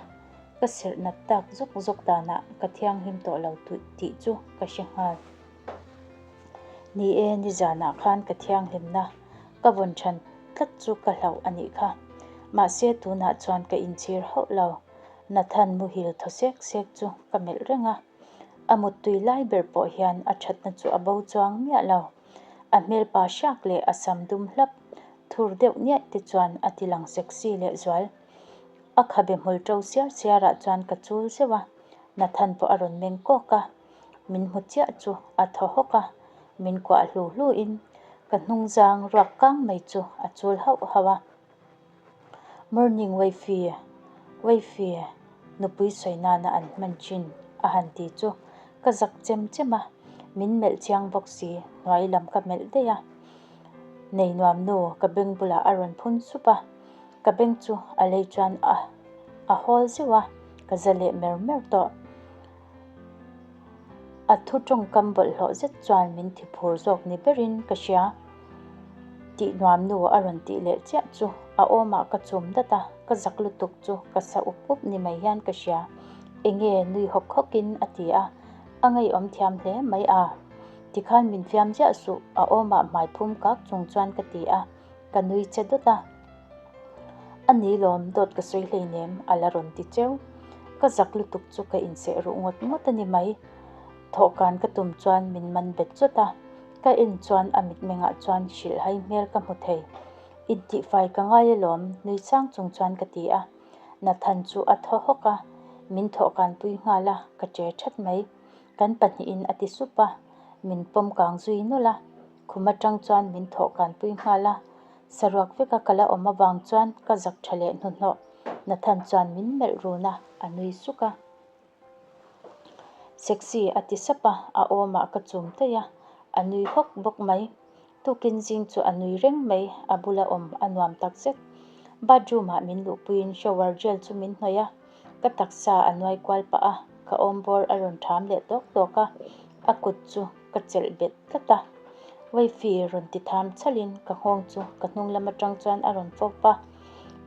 Ka serh nat tak zawk zawk danah ka thianghlim tawh lo tih chu ka hre nghal. Ni e, nizanah khan ka thianghlimna ka vawn than tlat chu ka hlauh a nih kha. Mahse tunah chuan ka inchhir hauh lo. Nathan muhil thaw sek sek chu ka melh reng a. A muttui lai ber pawh hian a thatna chu a bo chuang miah lo. A hmelpa hriak leh a sam dum hlap. thur deuh niaih te chuan a ti lang sexy leh zual. A khabe hmul ṭo siar siar ah chuan ka chul zeuh a, Nathan pawh a rawn meng kawk a, min hmu chiah chu a thaw hawk a, min kuah hlu hlu in ka hnungzang ruak kang mai chu a chul hauh hauh a. Morning wifey, wifey, nupui sawi nana an hman thin a han ti chu ka zak chem chem a, min melh chiang bawk si, hnuai lam ka melh daih a. Nei nuam nu ka beng bulah a rawn phun sup a, ka beng chu a lei chuan a a hawl zeuh a, ka za leh mer mer tawh. A thu tawngkam bawlhhlawh zet chuan min thi phur zawk ni berin ka hria. Tih nuam nu a rawn tih leh chiah chu a awmah ka chum dat a, ka zak lutuk chu ka sa up up ni mai hian ka hria. Enge nui hawk hawkin a ti a, a ngeiawm thiam hle mai a. Tikhan min fiam ziah suh a awmah hmai phum kak chung chuan ka ti a, ka nui che dawt a. A ni lawm, dawt ka sawi hleinem, a la rawn ti cheu. Ka zak lutuk chu ka inseh ruh ngawt ngawt a ni mai. Thawhkan ka tum chuan min man bet chawt a, ka en chuan a mitmengah chuan hrilhhai hmel ka hmu thei. Intihfai ka ngai alawm, nui sang chung chuan ka ti a. Nathan chu a thaw hawk a, min thawhkanpui nghal a, ka che that mai. Kan pahnihin a ti sup a, min pawm kang zui nawlh a. Khum atang chuan min thawhkanpui nghal a, Saruak veka ka la awm avang chuan ka zak tha leh hnuhnawh. Nathan chuan min melh run a, a nui suk a. Sexy a ti sap a, a awmah ka chum daih a, a nui hawk bawk mai. Tukin zing chu a nui reng mai, a bula awm a nuam tak zet. Bathroom ah min luhpuiin shower gel chu min hnawih a, ka taksa a nuai kual pah a, ka awmbawr a rawn ṭham leh tawk tawk a, a kut chu ka chelh bet tlat a. Wifey rawn ti tham chhalin ka nghawng chu ka hnung lam atang chuan a rawn fawp a,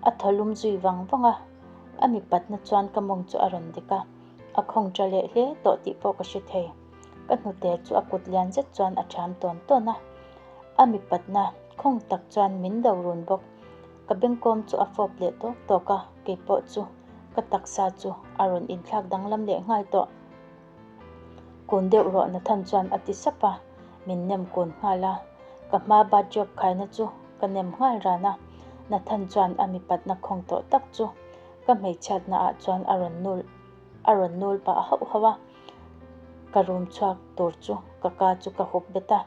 a thaw lum zui vang vang a, a mipatna chuan ka mawng chu a rawn dik a, a khawng tha leh hle tawh tih pawh ka hre thei. Ka hnute chu a kut lian zet chuan a thiam tawn tawn a, a mipatna khawng tak chuan min do run bawk. Ka bengkawm chu a fawp leh tawk tawk a, keipawh chu ka taksa chu a rawn inthlak danglam leh nghal tawh. Kun deuh rawh Nathan chuan a ti sap a, min nem kun nghal a. Ka hma bathrobe khaina chu ka nem nghal ran a, Nathan chuan a mipatna khawng tawh tak chu ka hmeichhiatna ah chuan a rawn nul a rawn nul pah hauh hauh a. Ka rum chhuak tur chu ka ka chu ka hup bet a,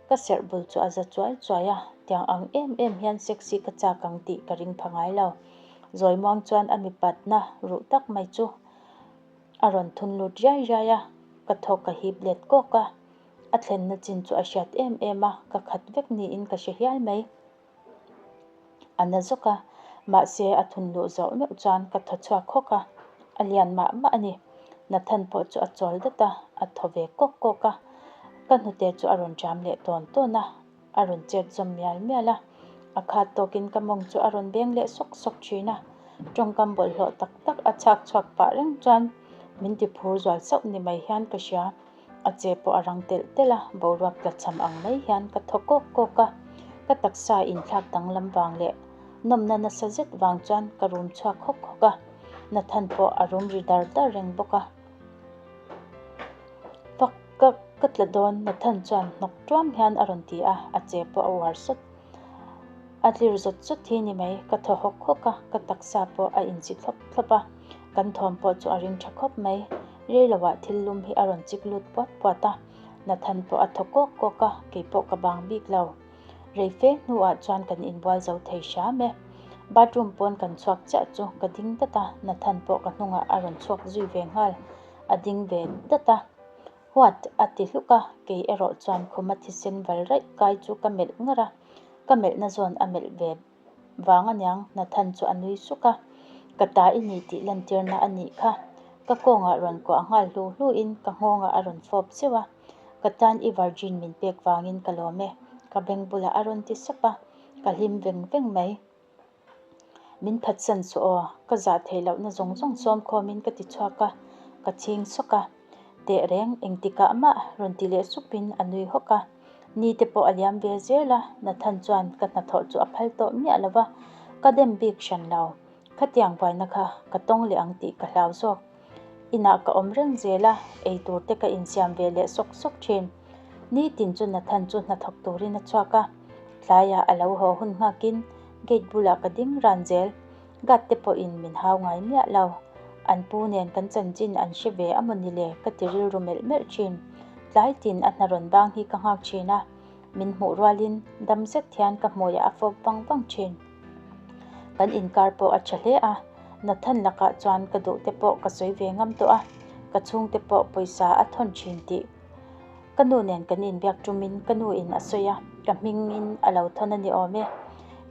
ka serh bul chu a za chuai chuai a, tiang ang em em hian sexy ka chak ang tih ka ring pha ngai lo. Zawimuang chuan a mipatna ruh tak mai chu A rawn thun lut riai riai a, ka thawk ka hip let kawk a, a thlenna chin chu a hriat em em a, ka khat vek niin ka hre hial mai. A na zawk a, mahse a thun luh zawh meuh chuan ka thaw chhuak hawk a, a lian mah mah a ni. Nathan pawh chu a chawl dat a, a thaw ve kawk kawk a, ka hnute chu a rawn ṭam leh tawn tawn a. A rawn chet zawm mial mial a, a khat tawkin ka mawng chu a rawn beng leh sawk sawk thin a, tawngkam bawlhhlawh tak tak a chhak chhuak pah reng chuan min ti phur zual sauh ni mai hian ka hria. A che pawh a rang telh telh a, boruak tla cham ang mai hian ka thaw kawk kawk a, ka taksa inthlak danglam vang leh nawmna nasa zet vang chuan ka rum chhuak hawk hawk a, Nathan pawh a rum ri dar dar reng bawk a. Fak ka ka tla dawn Nathan chuan hnawk tuam hian a rawn ti a, a che pawh a uar sawt. A tlir zawt zawt hi ni mai, ka thaw hawk hawk a, ka taksa pawh a inchi thlawp thlawp a, kan thawm pawh chu a ring tha khawp mai. Rei loah thil lum hi a rawn chik lut puat puat a, Nathan pawh a thaw kawk kawk a, kei pawh ka bang bik lo. Rei fe hnuah chuan kan inbual zo thei hram e. Bathroom pawn kan chhuak chiah chu ka ding dat a, Nathan pawh ka hnungah a rawn chhuak zui ve nghal. A ding ve dat a. What? a ti hluk a, kei erawh chuan khuma thisen val raih kai chu ka melh ngar a, ka melhna zawn a melh ve vang aniang Nathan chu a nui suk a, Ka ta i ni tih lantirna a nih kha. Ka kawngah rawn kuah nghal hlu hluin ka nghawngah a rawn fawp zeuh a, Ka tan i virgin min pek vangin ka lawm e, ka beng bulah a rawn ti sap a, ka hlim veng veng mai. Min phatsan suh aw, ka zah theih lohna zawng zawng sawm khawmin ka ti chhuak a, ka chhing sawk a. Teh reng, engtikah mah rawn ti leh supin a nui hawk a. Ni te pawh a liam ve zel a, Nathan chuan ka hnathawh chu a phal tawh miah lo va, ka dem bik hran lo. Khatiang buaina kha ka tawng leh ang tih ka hlau zawk. Inah ka awm reng zel a, ei tur te ka insiam ve leh sawk sawk thin. Nitin chu Nathan chu hnathawk turin a chhuak a. Tlaiah a lo haw hun nghakin gate bulah ka ding ran zel. Guard te pawhin min hau ngai miah lo. An pu nen kan chanchin an hre ve a maw ni le ka ti rilru melh melh thin. Tlai tin a hna rawn bang hi ka nghak thin a, min hmuh rualin dam zet hian ka hmuiah a fawp vang vang thin. Kan inkar pawh a tha hle a, Nathan lakah chuan ka duh te pawh ka sawi ve ngam tawh a, ka chhungte pawh pawisa a thawn thin tih Ka nu nen kan inbiak ṭumin ka nu in a sawi a, ka hmingin a lo thawn a ni awm e.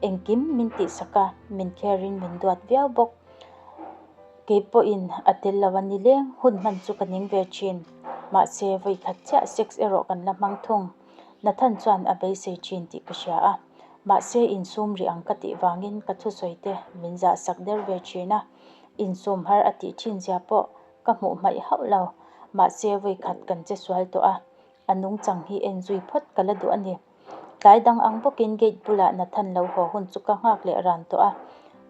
Engkim min tihsak a, min kherin min duat viau bawk. Kei pawhin a tel lo a ni leng, hun hman chu ka ning ve ṭhin. Mahse, vawi khat chiah sex erawh kan la hmang thung. Nathan chuan a beisei ṭhin tih ka hria a, mahse insum rih ang ka tih vangin ka thusawi te min zahsak der ve ṭhin a, insum har a tih ṭhin zia pawh Ka hmuh hmaih hauh lo, mahse vawi khat kan che sual tawh a, a nungchang hi en zui phawt ka la duh a ni. Tlai dang ang bawkin gate bulah Nathan lo haw hun chu ka nghak leh ran tawh a,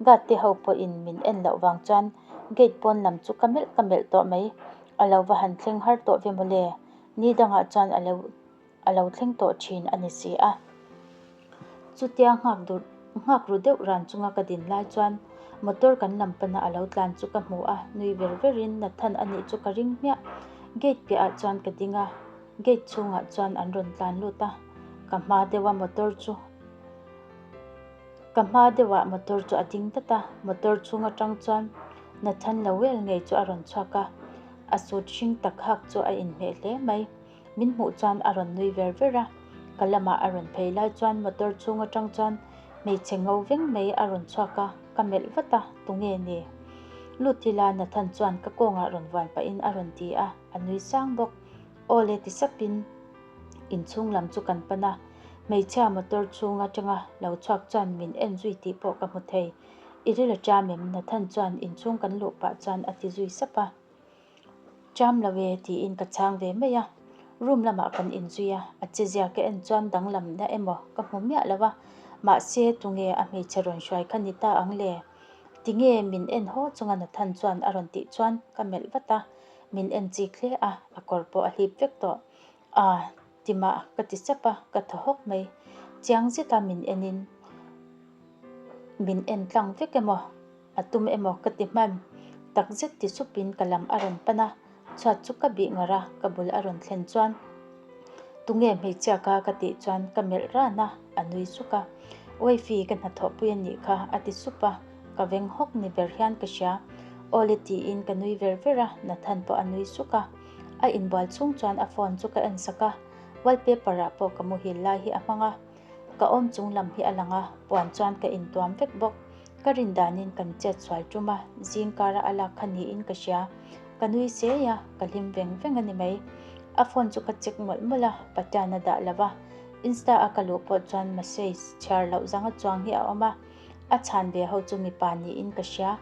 guard te ho pawhin min en loh vang chuan gate pawn lam chu ka melh ka melh tawh mai, a lo va han thleng har tawh ve mawle, ni dangah chuan a lo a lo thleng tawh thin a ni si a. Chutia nghak dur nghak ru deuh ran chunga ka din lai chuan motor kan lam pana a lo tlan chu ka hmu a, nui ver verin Nathan a nih chu ka ring hmiah. Gate piahah chuan ka ding a, gate chhungah chuan an rawn tlan lut a, ka hma deuha motor chu ka hma deuhah motor chu a ding dat a, motor chhung atang chuan Nathan Lowell ngei chu a rawn chhuak a, a suit hring tak hak chu a inhmeh hle mai. Min hmuh chuan a rawn nui ver ver a, ka lamah a rawn phei lai chuan motor chhung atang chuan hmeichhe ngo veng mai a rawn chhuak a, ka melh vat a, tunge ni? Lut ila Nathan chuan ka kawngah rawn vuan pahin a rawn ti a, a nui sang bawk. Aw le ti sapin inchhung lam chu kan pan a, hmeichhia motor chhung atanga lo chhuak chuan min en zui tih pawh ka hmu thei. I ril a ṭam em? Nathan chuan inchhung kan luh pah chuan a ti zui sap a. Cham lo e tiin ka chhang ve mai a, room lamah kan inzui a, a chezia ka en chuan danglamna emaw ka hmu miah lo a, mahse tunge a hmeichhe rawn hruai kha ni ta ang le? Tinge min en haw chunga Nathan chuan a rawn tih chuan ka melh vat a, min en chik hle a, a kawr pawh a hlip vek tawh. Aa, timah ka ti sap a, ka thaw hawk mai. Chiang zeta min enin min en tlang vek emaw? A tum emaw ka ti hman tak zet ti supin ka lam a rawn pan a, chhuat chu ka bih ngar a, ka bul a rawn thlen chuan Tunge hmeichhia kha ka tih chuan ka melh ran a, a nui suk a. Wifey ka hnathawhpui a nih kha a ti sup a, ka veng hawk ni ber hian ka hria. Awle tiin ka nui ver ver a, Nathan pawh a nui suk a. A inbual chhung chuan a phone chu ka en sak a, wallpaper ah pawh ka muhil lai hi a hmang a. Ka awm chung lam hi a lang a, puan chuan ka intuam vek bawk. Ka rin danin kan chet sual tum a, zing kara a lak kha niin ka hria. Ka nui sei a, ka hlim veng veng a ni mai. A phone chu ka check mawlh mawlh a, Patian a dah lo va. Insta a ka luh pawh chuan message chhiar loh zanga chuang hi a awm a, a chhan ve ho chu mipa niin ka hria.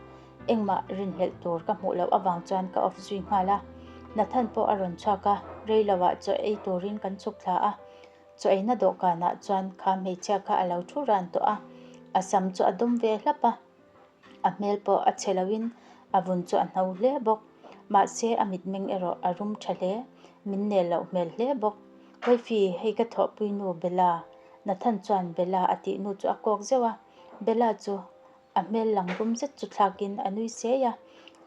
Engmah rinhlelh tur ka hmuh loh avang chuan ka off zui nghal a. Nathan pawh a rawn chhuak a, rei loah chaw ei turin kan chhuk thla a. Chaw eina dawhkanah chuan kha hmeichhia kha a lo thu ran tawh a, a sam chu a dum ve hlap a, a hmel pawh a chhe loin a vun chu a hno hle bawk. Mahse a mitmeng erawh a rum tha hle, min nel loh hmel hle bawk. Wifey, hei ka thawhpui nu Bella, Nathan chuan Bella a tih nu chu a kawk zeuh a, Bella chu A hmel lang rum zet chu thlakin a nui sei a,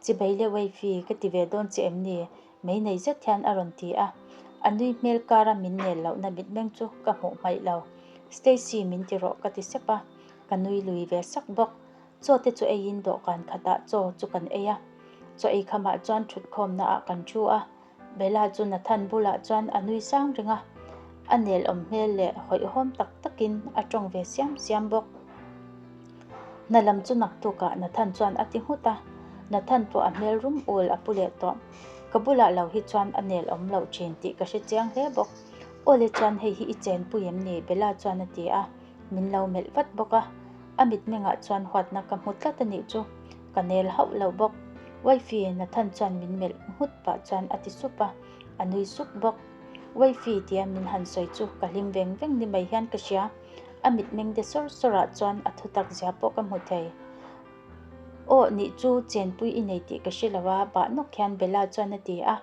Chibai leh Wifey ka ti ve dawn che em ni? Mei nei zet hian a rawn ti a. A nui hmel kara min nel lohna mitmeng chu ka hmuh hmaih lo. Stacy min ti rawh ka ti sep a, ka nui lui ve sak bawk. Chaw te chu eiin dawhkan khatah chaw chu kan ei a. Chaw ei khamah chuan thutkhawmna ah kan thu a, Bella chu Nathan bulah chuan a nui sang reng a, a nelawm hmel leh hawihhawm tak takin a tawng ve siam siam bawk. Hna lam chu naktukah Nathan chuan a ti nghut a, Nathan pawh a hmel rum ul a pu leh tawh. Ka bulah lo hi chuan a nelawm loh thin tih ka hre chiang hle bawk. Awle chuan hei hi i chenpui em ni? Bella chuan a ti a, min lo melh vat bawk a. A mitmengah chuan huatna ka hmu tlat a nih chu, ka nel hauh lo bawk. Wifey, Nathan chuan min melh nghut pah chuan a ti sup a, a nui suk bawk. Wifey tia min han sawi chu ka hlim veng veng ni mai hian ka hria. A mitmeng de sawr sawrah chuan a thutak zia pawh ka hmu thei. Aw nih chu chenpui i nei tih ka hre lo a, bah nawk hian Bella chuan a ti a,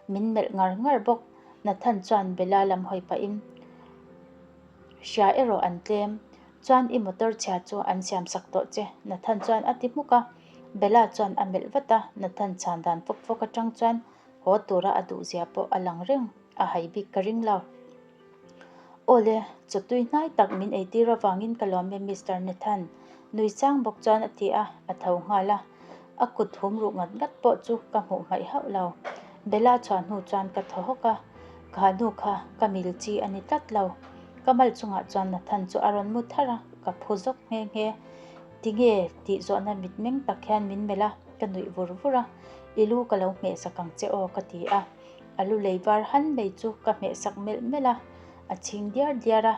min melh ngar ngar bawk. Nathan chuan Bella lam hawi pahin. Hria erawh an tlem. Chuan i motor chhia chu an siam sak tawh che, Nathan chuan a ti hmuk a. Bella chuan a melh vat a, Nathan chhan dan fawk fawk atang chuan haw tura a duhzia pawh a lang reng, a hai bik ka ring lo. Awle, chawtui hnai tak min eitir avangin ka lawm e Mister Nathan, nui chang bawk chuan a ti a, a tho nghal a. A kut hum ruh ngat ngat pawh chu ka hmuh hmaih hauh lo. Bella chhuah hnu chuan ka thaw hawk a, kha nu kha ka mil chi a ni tlat lo. Ka mal chungah chuan Nathan chu a rawn mu tharh a, ka phu zawk nghe nghe. Tinge tih zawhna mitmeng tak hian min melh a, ka nuih vur vur a, I lu ka lo hmeh sak ang che aw ka ti a. A lu lei var han mai chu ka hmeh sak melh melh a, a chhing diar diar a.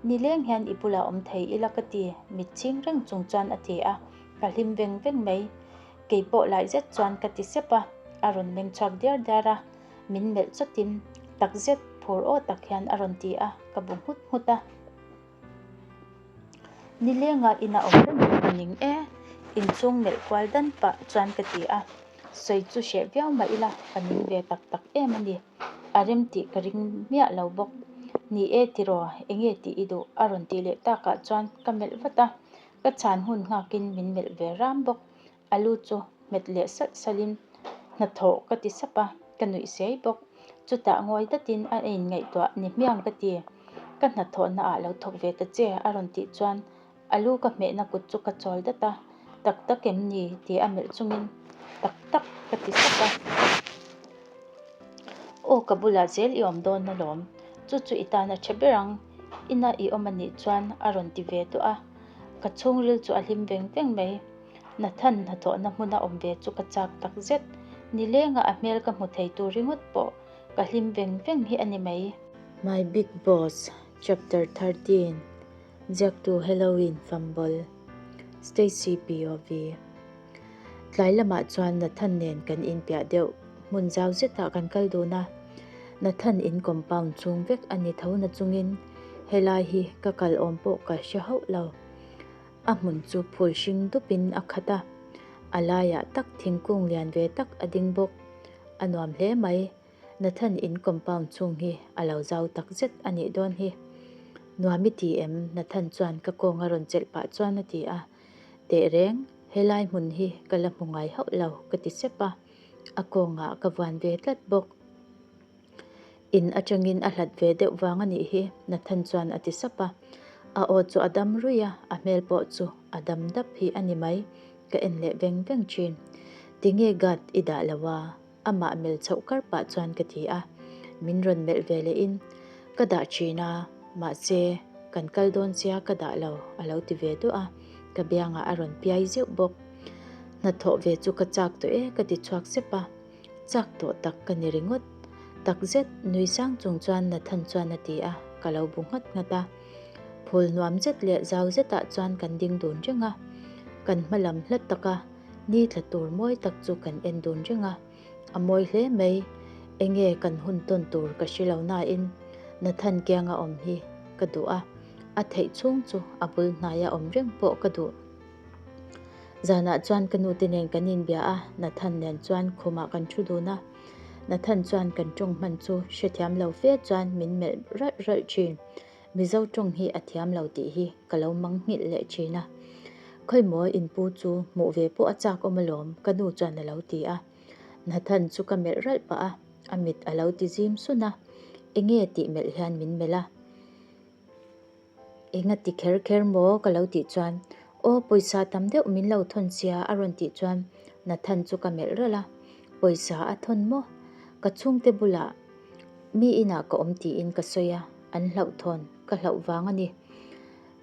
Nileng hian i bulah awm thei ila ka ti, mit chhing reng chung chuan a ti a. Ka hlim veng veng mai. Kei pawh lai zet chuan ka ti sep a, a rawn meng chhuak diar diar a, min melh chawtin tak zet phur aw tak hian a rawn ti a, ka bu nghut nghut a. Nilenga ina awm reng chu ka ning e, inchhung melh kual dan pah chuan ka ti a, sawi chu hreh viau mah ila ka ning ve tak tak em a ni. A rem tih ka ring miah lo bawk. Ni e tiraw, enge tih i duh? a rawn tih leh takah chuan ka melh vat a, Ka chhan hun nghakin min melh ve ram bawk. A lu chu hmet leh salh salhin hnathawh ka ti sap a, ka nuih siai bawk. Chutah ngawi datin a inngaihtuah ni hmiang ka ti. Ka hnathawhna ah lo thawk ve ta che a rawn tih chuan a lu ka hmehna kut chu ka chawl dat a, tak tak em ni tih a melh chungin tak tak ka ti sap a. Aw ka bulah zel i awm dawn alawm, chu chu i tan a tha ber ang, ina i awm a nih chuan a rawn ti ve duah a, ka chhungril chu a hlim veng veng mai. Nathan hnathawhna hmuna awm ve chu ka chak tak zet, nilenga a hmel ka hmu thei tur ringawt pawh ka hlim veng veng hi a ni mai. My Big Boss Chapter 13 Ziaktu Halloween Fumble Stacy POV Tlai lamah chuan Nathan nen kan inpiah deuh hmun zau zetah kan kal dun a, Nathan in compound chhung vek a ni tho na chungin helai hi ka kal awm pawh ka hre hauh lo. A hmun chu phul hring dupin a khat a, a laiah tak thingkung lian ve tak a ding bawk. A nuam hle mai. Nathan in compound chhung hi a lo zau tak zet a nih dawn hi. Nuam i ti em? Nathan chuan ka kawng a rawn chelh pah chuan a ti a. Teh reng, helai hmun hi ka la hmu ngai hauh lo ka ti sep a, a kawngah ka vuan ve tlat bawk. In atangin a hlat ve deuh vang a nih hi Nathan chuan a ti sap a, a aw chu a dam ruih a, a hmel pawh chu a dam dap hi a ni mai, ka en leh veng veng thin. Tinge guard i dah lo a? Amah melh chhoh kar pah chuan ka ti a, min rawn melh ve lehin, Ka dah thin a, mahse, kan kal dawn sia ka dah lo, a lo ti ve duah a, ka biangah a rawn piai zeuh bawk. Hnathawh ve chu ka chak tawh e ka ti chhuak sep a, chak tawh tak ka ni ringawt. Takzet nui sang chung chuan Nathan chuan a ti a, ka lo bu nghat nghat a. Phul nuam zet leh zau zetah chuan kan ding dun reng a, kan hma lam hla taka Ni tla tur mawi tak chu kan en dun reng a, a mawi hle mai. Enge kan hun tawn tur ka hre lo nain Nathan kianga awm hi ka duh a, a theih chhung chu a bul hnaia awm reng pawh ka duh. Zanah chuan ka nute nen kan inbia a, Nathan nen chuan khumah kan thu dun a. Nathan chuan kan tawng hman chu hrethiam lo fe chuan min melh ralh ralh thin. Mizo tawng hi a thiam lo tih hi ka lo mang nghilh leh thin a. Khawimaw in pu chu hmuh ve pawh a chak awm alawm ka nu chuan a lo ti a. Nathan chu ka melh ralh pah a, a mit a lo ti zim sun a. Enge tih melh hian min melh a. Enga ti kher kher maw ka lo tih chuan aw pawisa tam deuh min lo thawn sia a rawn tih chuan Nathan chu ka melh ralh a. Pawisa a thawn maw? Ka chhungte bulah mi inah ka awm tiin ka sawi a. An hlauhthawn ka hlauh vang a ni.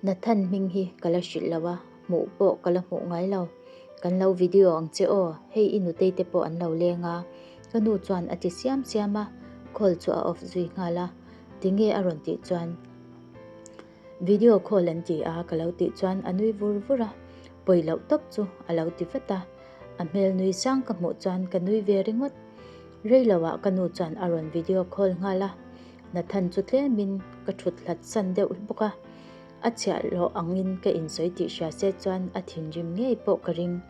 Nathan hming hi ka la hrilh lo a, hmuh pawh ka la hmuh ngai lo. Kan lo video ang che aw, hei i nutei te pawh an lo leng a. Ka nu chuan a ti siam siam a, call chu a off zui nghal a. Tinge a rawn tih chuan video call an ti a ka lo tih chuan a nui vur vur a, pawi loh tawp chu a lo ti vat a. A hmel nui sang ka hmuh chuan ka nui ve ringawt. Rei lo ah ka nu chuan a rawn video call nghal a. Nathan chu tlemin ka thut hlat san deuh bawk a, a chhiahhlawh angin ka insawi tih hria se chuan a thinrim ngei pawh ka ring.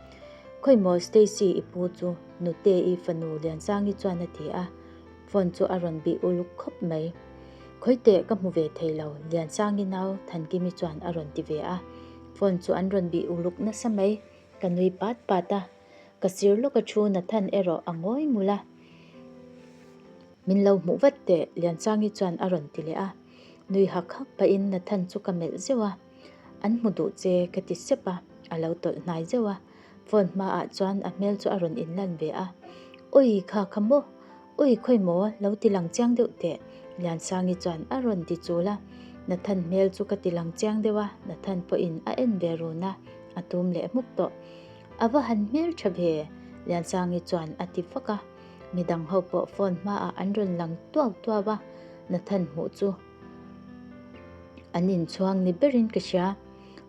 Khawimaw Stacy i pu chu Nute-i fanu Liansangi chuan a ti a, phone chu a rawn bih uluk khawp mai. Khawiteh ka hmu ve thei lo, Liansangi nau Thankimi chuan a rawn ti ve a. Phone chu an rawn bih uluk nasa mai, ka nui pat pat a. Ka sir lawka thu Nathan erawh a ngawi ngul a. Min lo hmuh vat teh, Liansangi chuan a rawn ti leh a. Nui hak hak pahin Nathan chu ka melh zeuh a. An hmu duh che ka ti sep a, a lo tawlh hnai zeuh a. Phone hmaah chuan a hmel chu a rawn inlan ve a. Ui kha kha maw? Ui khawi maw? Lo ti lang chiang deuh teh, Liansangi chuan a rawn ti chul a. Nathan hmel chu ka ti lang chiang deuh a, Nathan pawhin a en ve run a, a tum leh hmuk tawh. A va han hmel tha ve, Liansangi chuan a ti vak a. Midang ho pawh phone hmaah an rawn lang tuau tuau a, Nathan hmuh chu an inchhuang ni berin ka hria.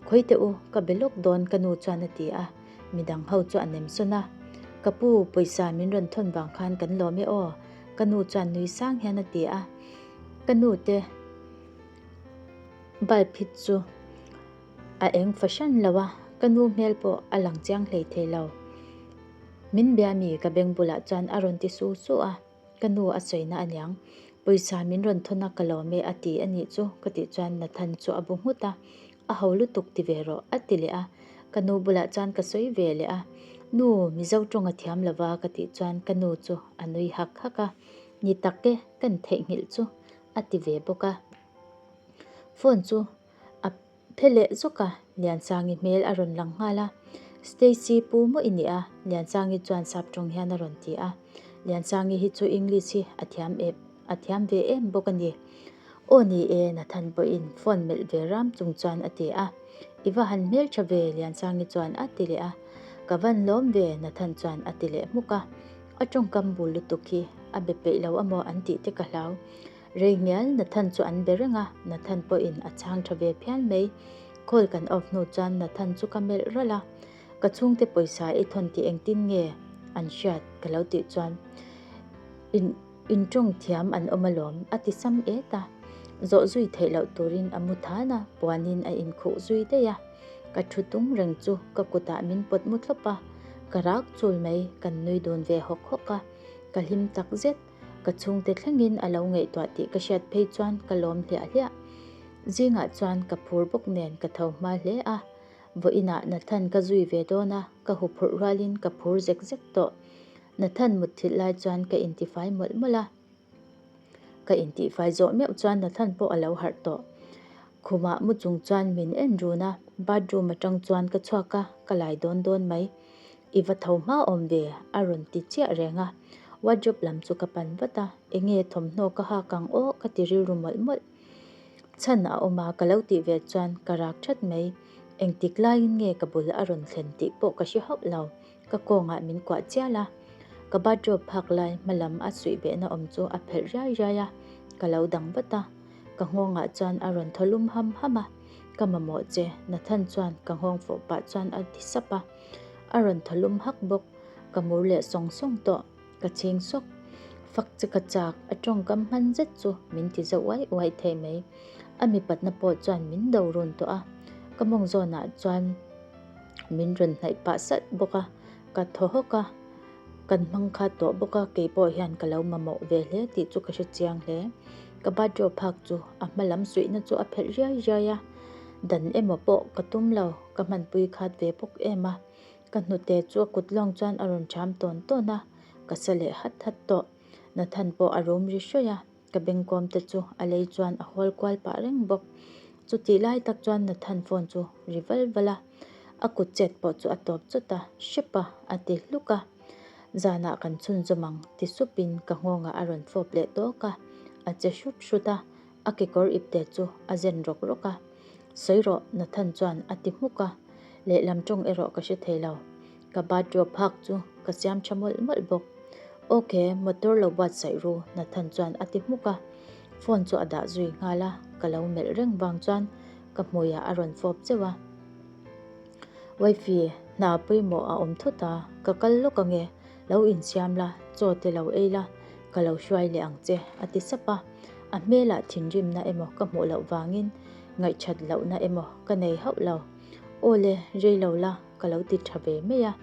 Khawi teh u, ka be lawk dawn ka nu chuan a ti a, midang ho chu a nem sawn a. Ka pu, pawisa min rawn thawn vang khan kan lawm e aw, ka nu chuan nui sang hian a ti a. Ka nu te bulb hi chu a eng fahran lo a, ka nu hmel pawh a lang chiang hlei thei lo. Min bia mi ka beng bulah chuan a rawn ti su su a. Ka nu a sawina a niang. Pawisa min rawn thawn a ka lawm e a ti a nih chu ka tih chuan Nathan chu a bu nghut a, a ho lutuk ti ve rawh a ti leh a, ka nu bulah chuan ka sawi ve leh a, Nu, Mizo tawng a thiam lova ka tih chuan ka nu chu a nui hak hak a, Ni tak e, kan theihnghilh chu a ti ve bawk a. Phone chu a. Phe leh zawk a, Liansangi hmel a rawn lang nghal a. Stacy pu maw i nih a? Liansangi chuan sap tawng hian a rawn ti a. Liansangi hi chu English hi a thiam em a thiam ve em bawk a ni. Aw ni e, Nathan pawhin phone melh ve ram chung chuan a ti a. I va han hmel tha ve, Liansangi chuan a ti leh a. Ka van lawm ve, Nathan chuan a ti leh hmuk a. A tawngkam bul lutuk hi a be peih lo amaw an tih te ka hlau. Rei ngial Nathan chu an be reng a, Nathan pawhin a chhang tha ve phian mai. Call kan off hnu chuan Nathan chu ka melh ralh a, Ka chhungte pawisa i thawn tih engtin nge an hriat ka lo tih chuan in intawng thiam an awm alawm a ti sam et a. Zawh zui theih loh turin a mu than a, puanin a inkhuh zui daih a. Ka thu tung reng chu ka kutah min pawt mu thlawp a, ka rak chul mai, kan nui dun ve hawk hawk a, ka hlim tak zet. Ka chhungte thlengin a lo ngaihtuah tih ka hriat phei chuan ka lawm hliah hliah. Zingah chuan ka phur bawk nen ka tho hma hle a, vawiinah Nathan ka zui ve dawn a, ka huphurh rualin ka phur zek zek tawh. Nathan mutthilh lai chuan ka intifai mawlh mawlh a, ka intihfai zawh meuh chuan Nathan pawh a lo harh tawh. Khumah mu chung chuan min en run a, bathroom atang chuan ka chhuak a, ka lai dawn dawn mai. I va tho hma awm ve, a rawn ti chiah reng a. Wardrobe lam chu ka pan vat a, enge thawmhnaw ka hak ang aw ka ti rilru mawlh mawlh. Chhan a awm a, ka lo tih ve chuan ka rak that mai. Engtik laiin nge ka bul a rawn thlen tih pawh ka hre hauh lo, ka kawngah min kuah chial a. Ka bathrobe phak lai hma lam a suih behna awm chu a phelh riai riai a, ka lo dang vat a. Ka nghawngah chuan a rawn thaw lum ham ham a, Ka mamawh che, Nathan chuan ka nghawng fawh pah chuan a ti sap a. A rawn thaw lum hak bawk, ka mur leh sawng sawng tawh, ka chhing sawk. Fak che ka chak, a tawngkam hman zet chu min ti zauh uai uai thei mai. A mipatna pawh chuan min do run tawh a, ka mawng zawnah chuan min rawn hnaih pah salh bawk a, ka thaw hawk a. Kan hmang khat tawh bawk a, kei pawh hian ka lo mamawh ve hle tih chu ka hre chiang hle. Ka bathrobe phak chu a hma lam suihna chu a phelh riai riai a, dan emaw pawh ka tum lo, ka hmanpui khat ve bawk em a. Ka hnute chu a kut lawng chuan a rawn ṭham tawn tawn a, ka sa leh hat hat tawh. Nathan pawh a rum ri hrawih a. Ka bengkawm te chu a lei chuan a hawl kual pah reng bawk. Chutih lai tak chuan Nathan phone chu ri val val a, a kut chet pawh chu a tawp chawt a, hrep a, a ti hluk a. Zanah kan chhunzawm ang ti supin ka nghawngah a rawn fawp leh tawk a, a che hrut hrut a, a kekawr ipte chu a zen rawk rawk a. Sawi rawh, Nathan chuan a ti hmuk a, lehlam tawng erawh ka hre thei lo. Ka bathrobe hak chu ka siam tha mawlh mawlh bawk. Ok, motor lo buatsaih ru, Nathan chuan a ti hmuk a. Phone chu a dah zui nghal a, ka lo melh reng vang chuan ka hmuiah a rawn fawp zeuh a. Wifey, hna pawimawh a awm thut a, ka kal lawk ange, lo insiam la, chaw te lo ei la, ka lo hruai leh ang che, a ti sap a. A hmelah thinrimna emaw ka hmuh loh vangin ngaihthat lohna emaw ka nei hauh lo. Aw le, rei lo la. Ka lo ti tha ve mai a.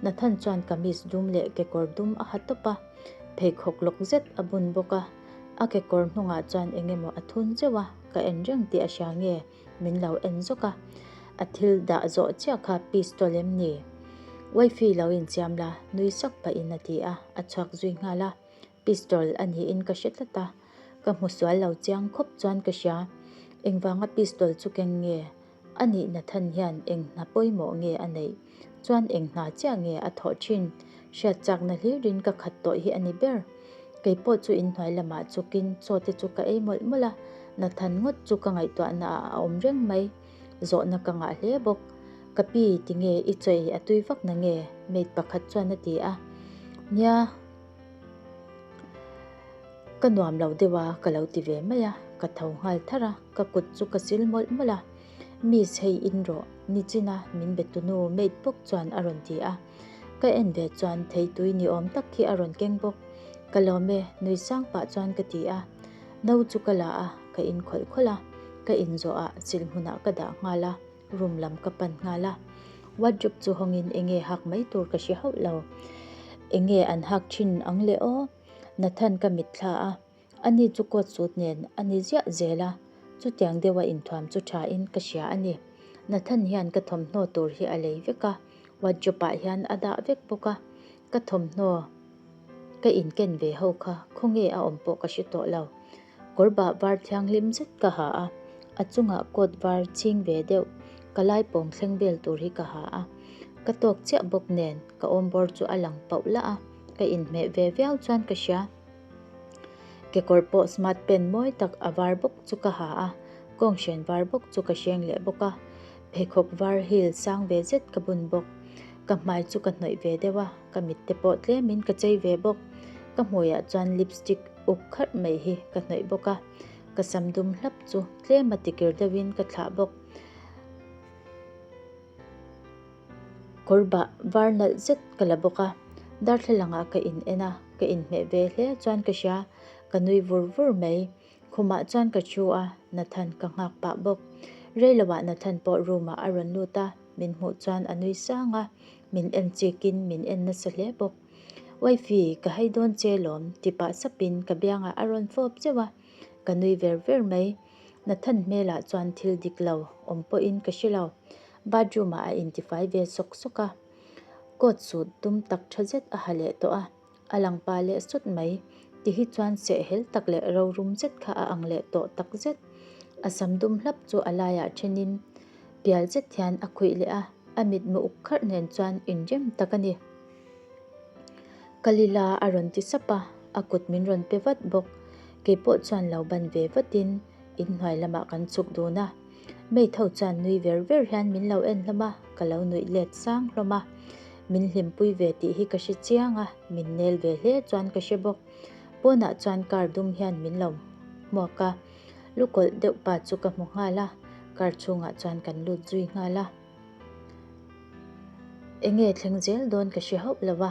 Nathan chuan kamis dum leh kekawr dum a ha tawp a, pheikhawk lawk zet a bun bawk a. A kekawr hnungah chuan eng emaw a thun zeuh a, ka en reng tih a hria nge min lo en zawk a. A thil dah zawh chiah kha pistol em ni? Wifey lo insiam la, nui sak pahin a ti a, a chhuak zui nghal a. Pistol a niin ka hre tlat a, ka hmu sual lo chiang khawp chuan ka hria. Engvanga pistol chu keng nge? A nih Nathan hian eng hna pawimawh nge a neih? Chuan eng hna chiah nge a thawh thin? Hriat chakna hlirin ka khat tawh hi a ni ber. Kei pawh chu inhnuai lamah chukin chaw te chu ka ei mawlh mawlh a, Nathan ngawt chu ka ngaihtuahna ah a awm reng mai. Zawhna ka ngah hle bawk. Ka pi, tinge i chaw ei a tui vak na nge? Maid pakhat chuan a ti a. Nia. Ka nuam lo deuh a, ka lo ti ve mai a, ka tho nghal tharh a, ka kut chu ka sil mawlh mawlh a. Miss hei in rawh, nichina min be tunu maid bawk chuan a rawn ti a. Ka en ve chuan theitui ni awm tak khi a rawn keng bawk. Ka lawm e, nui sang pah chuan ka ti a. No chu ka la a, ka in khawlh khawlh a, ka in zawh ah sil hmunah ka dah nghal a. Room lam ka pan nghal a, wardrobe chu hawngin enge hak mai tur ka hre hauh lo. Enge an hak thin ang le aw? Nathan ka mitthla a, ani chu coat suit nen a ni ziah zel a, chutiang deuha inthuam chu tha in ka hria a ni. Nathan hian ka thawmhnaw tur hi a lei vek a, wardrobe ah hian a dah vek bawk a, ka thawmhnaw ka inken ve ho kha khawnge a awm pawh ka hre tawh lo. Kawr bah var thianghlim zet ka ha a, a chungah coat var chhing ve deuh ka lai pawng thleng vel tur hi ka ha a. Ka tawk chiah bawk nen ka awmbawr chu a lang pauh lah a, ka inhmeh ve viau chuan ka hria. Kekawr pawh smart pant mawi tak a var bawk chu ka ha a, kawnghren var bawk chu ka hreng leh bawk a, pheikhawk var heel sang ve zet ka bun bawk. Ka hmai chu ka hnawih ve deuh a. Ka mit te pawh tlemin ka chei ve bawk. Ka hmuiah chuan lipstick uk kharh mai hi ka hnawih bawk a, ka sam dum hlap chu tlema tikir deuhin ka thlah bawk. Kawr bah var nalh zet ka la bawk a, darthlalangah ka in en a, ka inhmeh ve hle chuan ka hria, ka nui vur vur mai. Khumah chuan ka thu a, Nathan ka nghak pah bawk. Reiloah Nathan pawh room ah a rawn lut a, min hmuh chuan a nui sang a, min en chikin min en nasa hle bawk. Wifey, ka hei dawn che lawm ti pah sapin ka biangah a rawn fawp zeuh a, ka nui ver ver mai. Nathan hmelah chuan thil dik lo awm pawhin ka hre lo. Bathroom ah a intifai ve sawk sawk a, coat suit dum tak tha zet a ha leh tawh a. A lang pa leh sut mai. Ti hi chuan sehhel tak leh rorum zet kha a ang leh tawh tak zet. A sam dum hlap chu a laiah thenin pial zet hian a khuih leh a, a mitmu uk kharh nen chuan inrem tak a ni. Ka lila a rawn ti sap a, a kut min rawn pe vat bawk. Keipawh chuan lo ban ve vatin inhnuai lamah kan chhuk dun a. Maid ho chuan nui ver ver hian min lo en hlawm a, ka lo nuih let sang hlawm a. Min hlimpui ve tih hi ka hre chiang a, min nel ve hle chuan ka hre bawk. Pawnah chuan car dum hian min lo hmuak a, lukawlh deuh pa chu ka hmu nghal a, car chhungah chuan kan lut zui nghal a. Enge thleng zel dawn ka hre hauh lo a,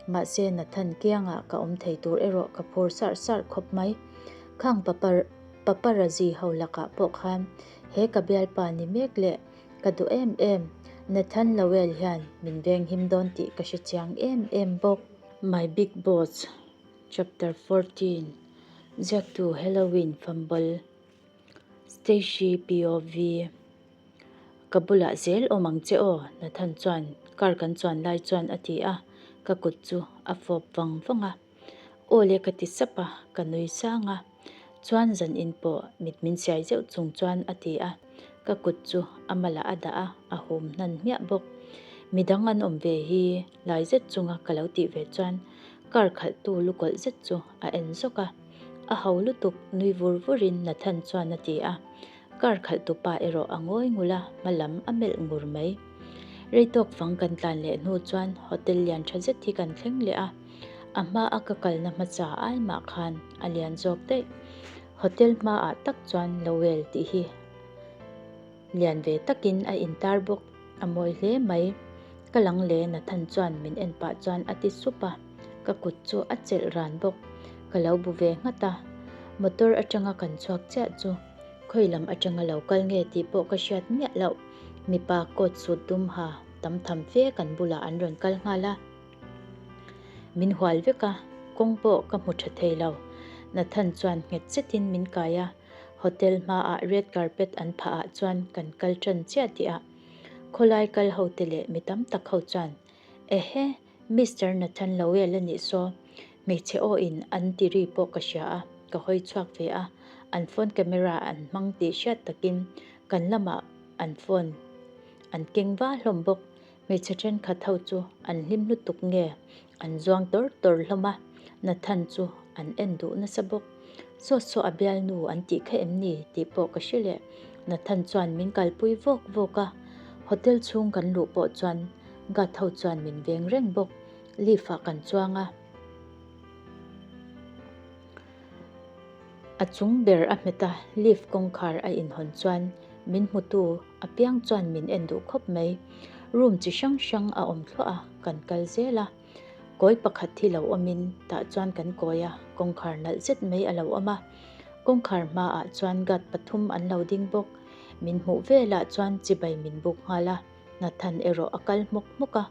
mahse Nathan kiangah ka awm thei tur erawh ka phur sarh sarh khawp mai. Khang papar. Paparazzi ho lakah pawh khan he ka bialpa ni mek leh ka duh em em Nathan Lowell hian min venghim dawn tih ka hre chiang em em bawk. My Big Boss Chapter 14 Ziaktu Halloween Fumble Stacy POV Ka bulah zel awm ang che aw Nathan chuan car kan chuan lai chuan a ti a, ka kut chu a fawp vang vang a. Aw le ka ti sap a, ka nui sang a. Chuan zan in pawh mit min siai zeuh chung chuan a ti a, ka kut chu a malah a dah a, a hum hnan hmiah bawk. Midang an awm ve hi lai zet chunga ka lo tih ve chuan car khalhtu lukawlh zet chu a en zawk a. A ho lutuk nui vur vurin Nathan chuan a ti a. Car khalhtu pa erawh a ngawi ngul a, hma lam a melh ngur mai. Rei tawk fang kan tlan leh hnu chuan hotel lian tha zet hi kan thleng leh a. A hma a ka kalna hmasa ai mah khan a lian zawk daih. Hotel hmaah tak chuan Lowell tih hi lian ve takin a intar bawk. A mawi hle mai. Ka lang le Nathan chuan min en pah chuan a ti sup a, ka kut chu a chelh ran bawk. Ka lo bu ve nghat a, motor atanga kan chhuak chiah chu khawi lam atanga lo kal nge tih pawh ka hriat miah loh. Mipa coat suit dum ha tam tham fe kan bulah an rawn kal nghal a. Min hual vek a, kawng pawh ka hmu tha thei lo. Nathan chuan nghet zetin min kai a, hotel hmaah red carpet an phah ah chuan kan kal tan chiah tih ah khawlai kal ho te leh mi tam tak ho chuan Ehe, Mister Nathan Lowell a nih saw, hmeichhe aw in an ti ri pawh ka hria a, ka hawi chhuak ve a, an phone camera an hmang tih hriat takin kan lamah an phone an keng va hlawm bawk. Hmeichhe thenkhat ho chu an hlim lutuk nge an zuang tawr tawr hlawm a, Nathan chu an en duh nasa bawk. Saw saw a bialnu an tih kha em ni tih pawh ka hre leh. Nathan chuan min kalpui vawk vawk a, hotel chhung kan luh pawh chuan guard ho chuan min veng reng bawk. Lift ah kan chuang a. A chung ber a hmet a, lift kawngkhar a inhawn chuan min hmutu apiang chuan min en duh khawp mai. Room chi hrang hrang a awm thluah a, kan kal zel a. Kawi pakhat hi lo awmin tah chuan kan kawi a, kawngkhar nalh zet mai a lo awm a. Kawngkhar hmaah chuan guard pathum an lo ding bawk. Min hmuh velah chuan chibai min buk nghal a, Nathan erawh a kal hmawk hmawk a.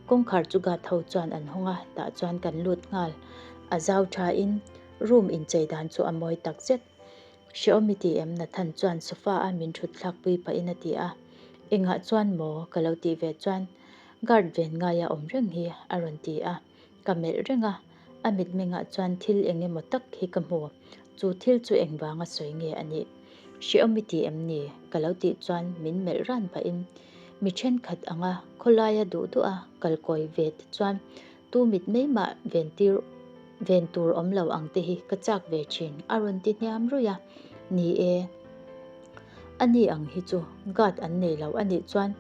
Kawngkhar chu guard ho chuan an hawng a, tah chuan kan lut nghal. A zau thain room inchei dan chu a mawi tak zet. Hreawm i ti em? Nathan chuan sofa a min thut thlak pui pahin a ti a. Engah chuan maw? Ka lo tih ve chuan guard ven ngaia awm reng hi a rawn ti a. Ka melh reng a, a mitmengah chuan thil eng emaw tak hi ka hmu. Chu thil chu engvanga sawi nge a nih? Hreawm i ti em ni? Ka lo tih chuan min melh ran pahin mi thenkhat anga khawlaia duh duh a kalkawi ve te chuan Tu mit mai mah ven tir ven tur awm lo ang te hi ka chak ve thin a rawn ti hniam ruih a. Ni e, a ni ang hi chu guard an nei lo a nih chuan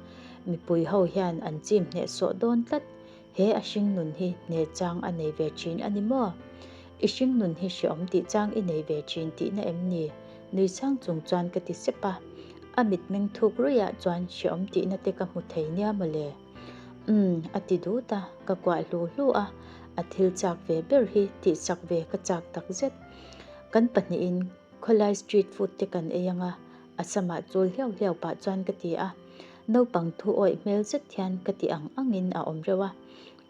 mipui ho hian an chim hneh sawh dawn tlat. He a hringnun hi hne chang a nei ve thin a ni maw? I hringnun hi hreawm tih chang i nei ve thin tihna em ni? Nui sang chung chuan ka ti sep a. A mitmeng thuk ruihah chuan hreawm tihna te ka hmu thei nia mawle. Umm, a ti dut a, ka kuah hlu hlu a, a thil chak ve ber hi tihsak ve ka chak takzet. Kan pahnihin khawlai street food te kan ei ang a, a samah chul hliau hliau pah chuan ka ti a. Naupang thu awih hmel zet hian ka ti ang angin a awm reuh a.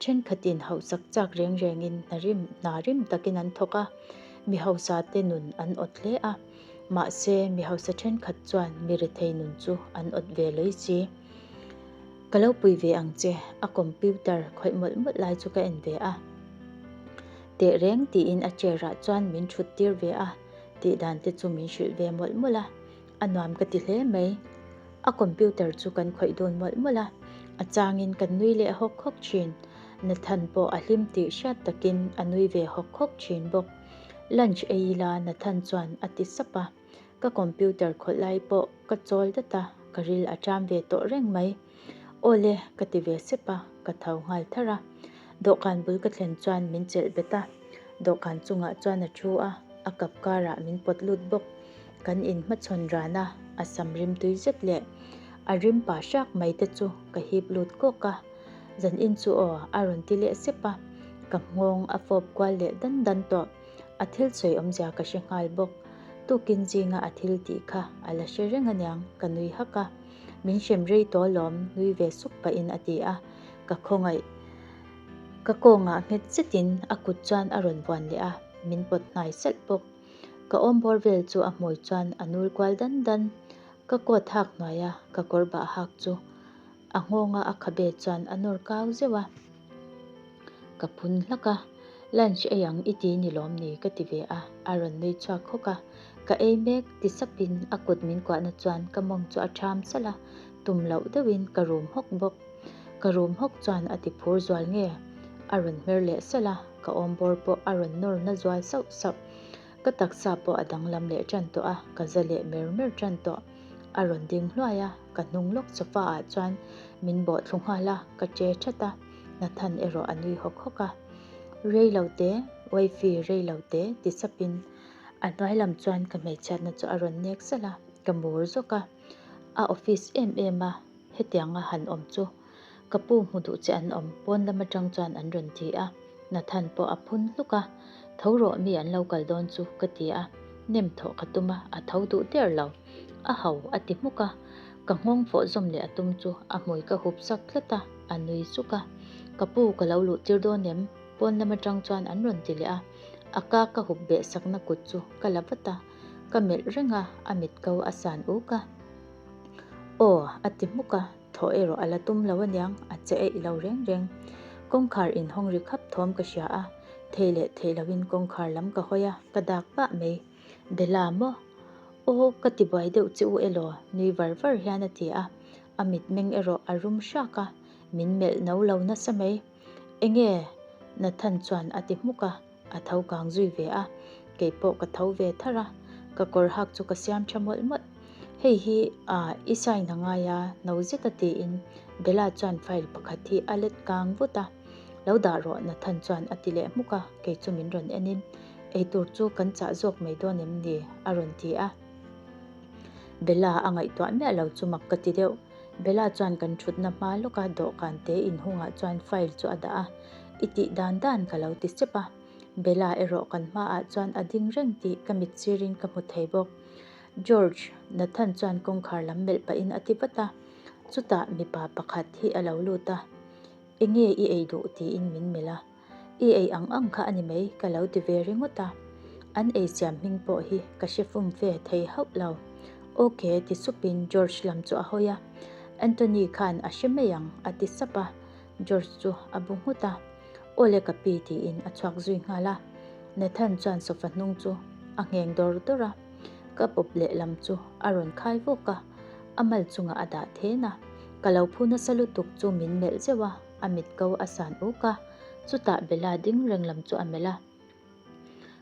Thenkhatin hausak chak reng rengin hna rim hna rim takin an thawk a, mi hausa te nun an awt hle a. Mahse, mi hausa thenkhat chuan mi rethei nun chu an awt ve lei si. Ka lo pui ve ang che, a computer khawih mawlh mawlh lai chu ka en ve a. Teh reng tiin a chair ah chuan min thut tir ve a, tih dan te chu min hrilh ve mawlh mawlh a, a nuam ka ti hle mai. A computer chu kan khawih dun mawlh mawlh a, a changin kan nui leh hawk hawk thin. Nathan pawh a hlim tih hriat takin a nui ve hawk hawk thin bawk. Lunch ei ila Nathan chuan a ti sap a. Ka computer khawlh lai pawh ka chawl dat a, ka ril a ṭam ve tawh reng mai. Awle, ka ti ve sep a, ka tho nghal tharh a. Dawhkan bul ka thlen chuan min chelh bet a, dawhkan chungah chuan a thu a, a kap karah min pawt lut bawk. Kan inhmachhawn ran a, a sam rim tui zet leh a rim pa hrak mai te chu ka hip lut kawk a. Zan in chu aw, a rawn ti leh sep a, ka nghawng a fawp kual leh dan dan tawh. A thil sawi awmzia ka hre nghal bawk. Tukin zinga a thil tih kha a la hre reng aniang, ka nui hak a. Min hrem rei tawh alawm, nui ve sup pahin a ti a. Ka khawngaih. Ka kawngah nghet zetin a kut chuan a rawn vuan leh a, min pawt hnai salh bawk. Ka awm bawr vel chu a hmui chuan a nul kual dan dan. Ka coat hak hnuaia ka kawr bah hak chu a nghawnga a khabe chuan a nawr kau zeuh a. Ka phun hlak a, Lunch ei ang i ti ni lawm ni ka ti ve a, a rawn nui chhuak hawk a. Ka ei mek ti sapin a kut min kuahna chuan ka mawng chu a ṭham salh a, tum loh deuhin ka rum hawk bawk. Ka rum hawk chuan a ti phur zual nge? A rawn hmer leh salh a, ka awm bawr pawh a rawn nawr na zual sauh sauh. Ka taksa pawh a danglam leh ṭan tawh a, ka za leh mer mer ṭan tawh. A rawn ding hluai a, ka hnung lawk sofa ah chuan min bawh thlu nghal a, ka che that a, Nathan erawh a nui hawk hawk a. Rei lo te, wifey rei lo te ti sapin a hnuai lam chuan ka hmeichhiatna chu a rawn nek salh a, ka mur zawk a. A office em em a, hetianga han awm chu Ka pu hmu duh che an awm, pawn lam atang chuan an rawn ti a, Nathan pawh a phun hluk a, Tho rawh mi an lo kal dawn chu ka ti a, nem thawh ka tum a, a tho duh der lo. A ho a ti hmuk a, ka nghawng fawh zawm leh a tum chu a hmui ka hup sak tlat a, a nui suk a, Ka pu ka lo luh tir dawn em? Pawn lam atang chuan an rawn ti leh a. A ka ka hup beh sakna kut chu ka la vat a, ka melh reng a, a mit ko a san uk a. Aw, a ti hmuk a, thaw erawh a la tum lo aniang, a che eih lo reng reng. Kawngkhar inhawng ri khap thawm ka hria a, thei leh thei loin kawngkhar lam ka hawi a, ka dak vah mai. Bella maw? Aw, ka ti buai deuh che u elaw? nui var var hian a ti a, a mitmeng erawh a rum hrak a, min melh no lo nasa mai. Enge? Nathan chuan a ti hmuk a, a tho kang zui ve a, kei pawh ka tho ve thar a, ka kawr hak chu ka siam tha mawlh mawlh. Hei hi ah i sign a ngai a, no zeta tiin Bella chuan file pakhat hi a let kang vut a, Lo dah rawh Nathan chuan a ti leh hmuk a, kei chu min rawn en in, Eitur chu kan chah zawk mai dawn em ni? a rawn ti a. Bella a ngaihtuah miah lo chu mak ka ti deuh. Bella chuan kan thutna hma lawka dawhkan te inhungah chuan file chu a dah a, I tih dan dan ka lo ti sep a. Bella erawh kan hmaah chuan a ding reng tih ka mit sirin ka hmu thei bawk. George, Nathan chuan kawngkhar lam melh pahin a ti vat a. Chutah mipa pakhat hi a lo lut a, Enge i ei duh tiin min melh a. I ei ang ang kha a ni mai ka lo ti ve ringawt a, an ei siam hming pawh hi ka hre fum fe thei hauh lo. Ok ti supin George lam chu a hawi a, Anthony khan a hre mai ang a ti sap a, George chu a bu nghut a, Awle ka pi tiin a chhuak zui nghal a, Nathan chuan sofa hnung chu a ngheng dawr dawr a, ka pawp lehlam chu a rawn khai vawk a, a mal chungah a dah then a, ka lo phu nasa lutuk chu min melh zeuh a. A mit ko a san uk a, chutah Bella ding reng lam chu a melh a.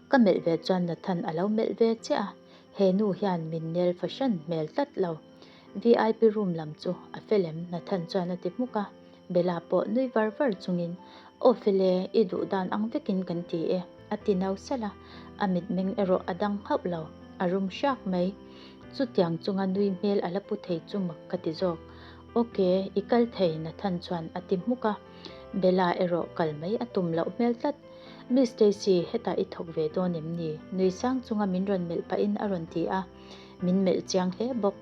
Ka melh ve chuan Nathan a lo melh ve chiah a, he nu hian min nel fahran hmel tlat lo. VIP room lam chu a fel em? Nathan chuan a ti hmuk a, Bella pawh nui var var chungin, Aw fel e, i duh dan ang vekin kan ti e, a ti no salh a, a mitmeng erawh a dang hauh lo, a rum hrak mai. Chutiang chunga nui hmel a la pu thei chu mak ka ti zawk. Ok, i kal thei Nathan chuan a ti hmuk a, Bella erawh kal mai a tum loh hmel tlat. Miss Stacy, hetah i thawk ve dawn em ni? Nui sang chunga min rawn melh pahin a rawn ti a, min melh chiang hle bawk.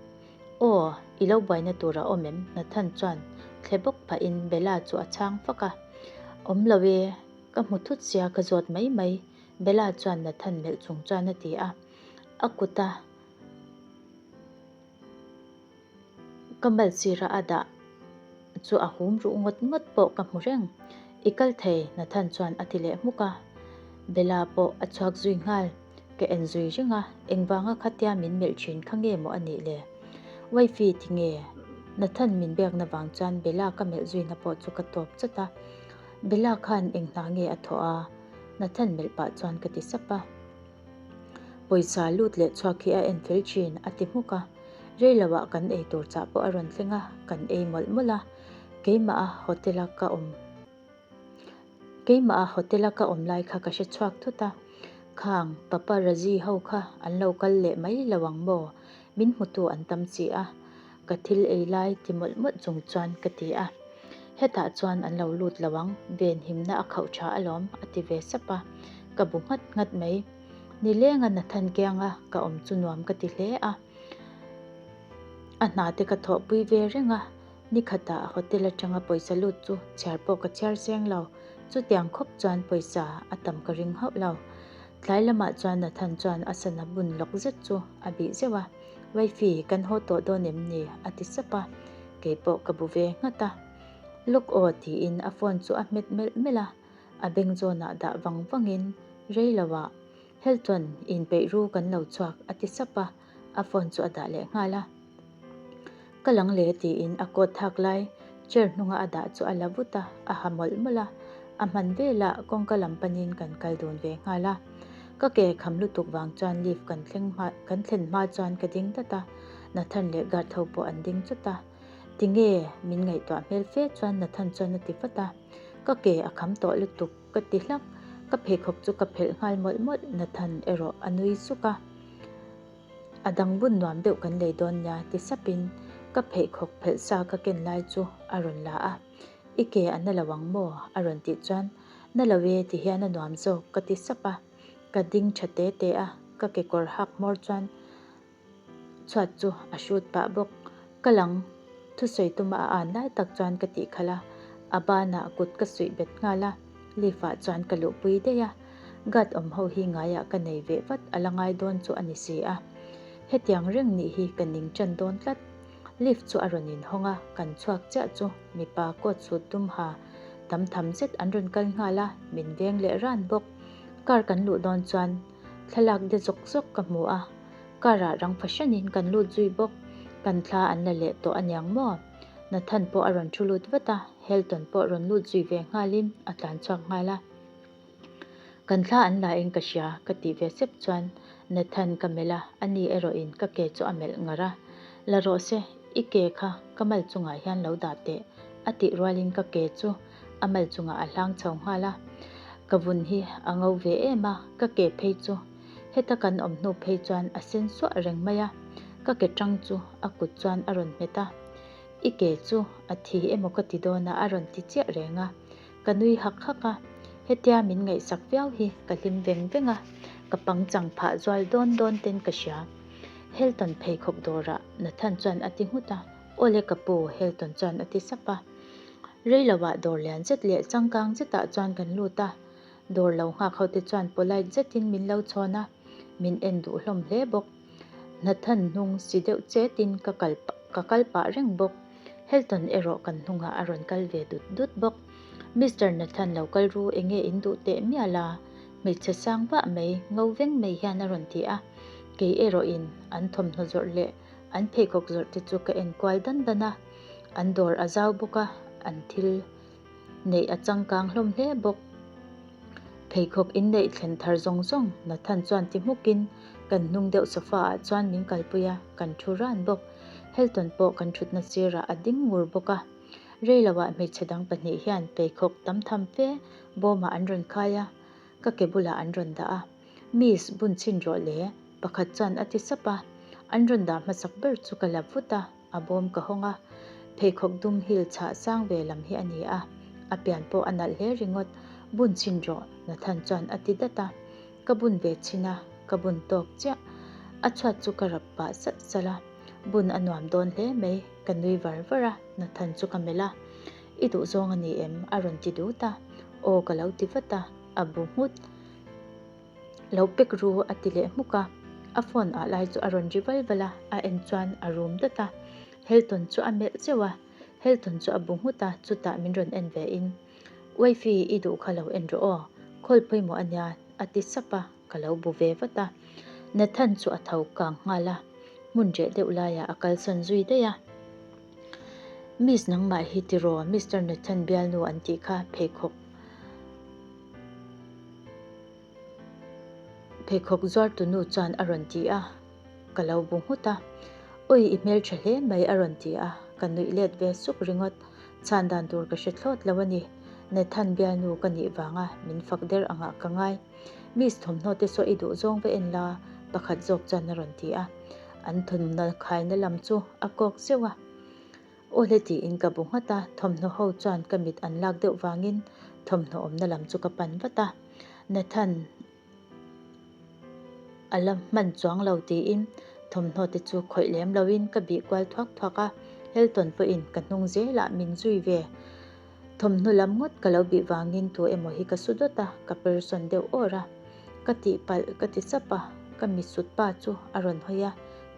Aw, i lo buaina tur a awm em? Nathan chuan thle bawk pahin Bella chu a chhang fak a. Awm lo e, ka hmu thut sia ka zawt mai mai, Bella chuan Nathan melh chung chuan a ti a, a kuta Ka mal sira a dah chu a hum ruh ngawt ngawt pawh ka hmu reng. I kal thei, Nathan chuan a ti leh hmuk a. Bella pawh a chhuak zui nghal. Ka en zui reng a, engvanga khatia min melh thin kha nge maw a nih le? Wifey ti nge? Nathan min biakna vang chuan Bella ka melh zuina pawh chu ka tawp chawt a. Bella khan eng hna nge a thawh a? Nathan melh pah chuan ka ti sap a. Pawisa lut leh chhuak hi a en fel thin, a ti hmuk a. Rei loah kan ei tur chah pawh a rawn thleng a, kan ei mawlh mawlh a. Keimah a hotel a ka awm Keimah a hotel a ka awm lai kha ka hre chhuak thut a. Khang paparazzi ho kha an lo kal leh mai lo ang maw? Min hmutu an tam chi a. Ka thil ei lai ti mawlh mawlh chung chuan ka ti a. Hetah chuan an lo lut lo ang, venhimna a khauh tha alawm, a ti ve sap a. Ka bu nghat nghat mai. Nilenga Nathan kianga ka awm chu nuam ka ti hle a. A hna te ka thawhpui ve reng a, nikhatah hotel atanga pawisa lut chu chhiar pawh ka chhiar seng lo. Chutiang khawp chuan pawisa a tam ka ring hauh lo. Tlai lamah chuan Nathan chuan a sana bun lawk zet chu a bih zeuh a. Wifey, kan haw tawh dawn em ni? a ti sap a, kei pawh ka bu ve nghat a. Look aw tiin a phone chu a hmet melh melh a, a beng zawnah dah vang vangin rei loah Hilton, inpeih ru kan lo chhuak a ti sap a, a phone chu a dah leh nghal a. Ka lang le tiin a coat thak lai chair hnunga a dah chu a la vut a, a ha mawlh mawlh a. A hman velah kawngka lam panin kan kal dun ve nghal a. Ka ke kham lutuk vang chuan lift kan thleng hma kan thlen hma chuan ka ding dat a, Nathan leh guard ho pawh an ding chawt a. Tinge min ngaihtuah hmel fe chuan Nathan chuan a ti vat a. Ka ke a kham tawh lutuk ka ti hlak, ka pheikhawk chu ka phelh nghal mawlh mawlh, Nathan erawh a nui suk a. A dang bun nuam deuh kan lei dawn nia ti sapin ka pheikhawk phelh sa ka ken lai chu a rawn la a, I ke a na lo ang maw? a rawn tih chuan Na lo e ti hian a nuam zawk ka ti sap a, ka ding tha te te a, ka kekawr hak hmawr chuan chhuat chu a hrut pah bawk. Ka lang thusawi tuma a an lai tak chuan ka tih khalh a, a banah kut ka suih bet nghal a, lift ah chuan ka luhpui daih a. Guard awm ho hi ngaiah ka nei ve vat a la ngai dawn chu a ni si a. Hetiang reng nih hi ka ning ṭan dawn tlat. Lift chu a rawn inhawng a, kan chhuak chiah chu mipa coat suit dum ha tam tham zet an rawn kal nghal a, min veng leh ran bawk. Car kan luh dawn chuan thlalak de zawk zawk ka hmu a, car ah rang fahranin kan lut zui bawk. Kan thla an la leh tawh aniang maw? Nathan pawh a rawn thu lut vat a, Helton pawh rawn lut zui ve nghalin a tlan chhuak nghal a. Kan thla an la in ka hria, ka tih ve sep chuan Nathan ka melh a, ani erawhin ka ke chu a melh ngar a. La rawh se, i ke kha ka mal chungah hian lo dah teh, a tih rualin ka ke chu a mal chungah a hlang chho nghal a. Ka vun hi a ngo ve em a, ka ke phei chu heta kan awm hnu phei chuan a sen suah reng mai a, ka ke tang chu a kut chuan a rawn hmet a. I ke chu a thi emaw ka ti dawn a, a rawn ti chiah reng a. Ka nui hak hak a, hetia min ngaihsak viau hi ka hlim veng veng a, ka pangchang phah zual dawn dawn ten ka hria. Helton pheikhawk dawrah Nathan chuan a ti nghut a, Awle ka pu, Helton chuan a ti sap a. Reiloah dawr lian zet leh changkang zetah chuan kan lut a, dawr lo nghak ho te chuan polite zetin min lo chhawn a, min en duh hlawm hle bawk. Nathan hnung si deuh chetin ka kal ka kal pah reng bawk. Helton erawh kan hnungah a rawn kal ve dut dut bawk. Mister Nathan lo kal ru enge in duh teh mial a? Hmeichhe sang vah mai, ngo veng mai hian a rawn ti a. Kei erawhin an thawmhnaw zawrh leh an pheikhawk zawrh te chu ka en kual dan dan a. An dawr a zau bawk a, an thil. Neih a changkang hlawm hle bawk. Pheikhawk inneih thlen thar zawng zawng Nathan chuan ti hmukin kan hnung deuh sofa ah chuan min kalpui a, kan thu ran bawk. Helton pawh kan thutna sirah a ding ngur bawk a. Reiloah hmeichhe dang pahnih hian pheikhawk tam tham fe bawmah an rawn khai a, ka ke bulah an rawn dah a. Miss, bun chhin rawh le, pakhat chuan a ti sap a. An rawn dah hmasak ber chu ka la vut a. A bawm ka hawng a, pheikhawk dum hil chhah sang ve lam hi a ni a, a pian pawh a nalh hle ringawt, bun chhin rawh, Nathan chuan a ti dat a. Ka bun ve chhin a, ka bun tawk chiah. A chhuat chu ka rap pah salh salh a, bun a nuam dawn hle mai, ka nui var var a, Nathan chu ka melh a. I duhzawng a ni em? a rawn ti dut a, aw ka lo ti vat a, a bu nghut. Lo pek ru a ti leh hmuk a, a phone ah lai chu a rawn ri val val a, a en chuan a rum dat a, Helton chu a melh zeuh a, Helton chu a bu nghut a, chutah min rawn en ve in, Wifey i duh kha lo en rawh aw, call pawimawh a nia a ti sap a, ka lo bu ve vat a, Nathan chu a tho kang nghal a, hmun reh deuh laiah a kalsawn zui daih a. Miss nangmah hi tiraw Mister Nathan bialnu an tih kha pheikhawk Pheikhawk zuartu nu chuan a rawn ti a, ka lo bu nghut a. Awi i hmeltha hle mai a rawn ti a, ka nuih let ve suk ringawt. Chhan dan tur ka hre thlawt lo a ni. Nathan bialnu ka nih vanga min fak der angah ka ngai. Miss thawmhnaw te saw i duh zawng va en la pakhat zawk chuan a rawn ti a. An thawmhnaw khaina lam chu a kawk zeuh a. Awle tiin ka bu nghat a, thawmhnaw ho chuan ka mit an lak deuh vangin thawmhnaw awmna lam chu ka pan vat a. Nathan a la hman chuang lo tiin thawmhnaw te chu khawih lem loin ka bih kual thuak thuak a, Helton pawhin ka hnung zelah min zui ve. Thawmhnaw lam ngawt ka lo bih vangin tu emaw hi ka su dawt a, ka persawn deuh awr a. Ka tihpalh ka ti sap a, ka mitsut pa chu a rawn hawi a,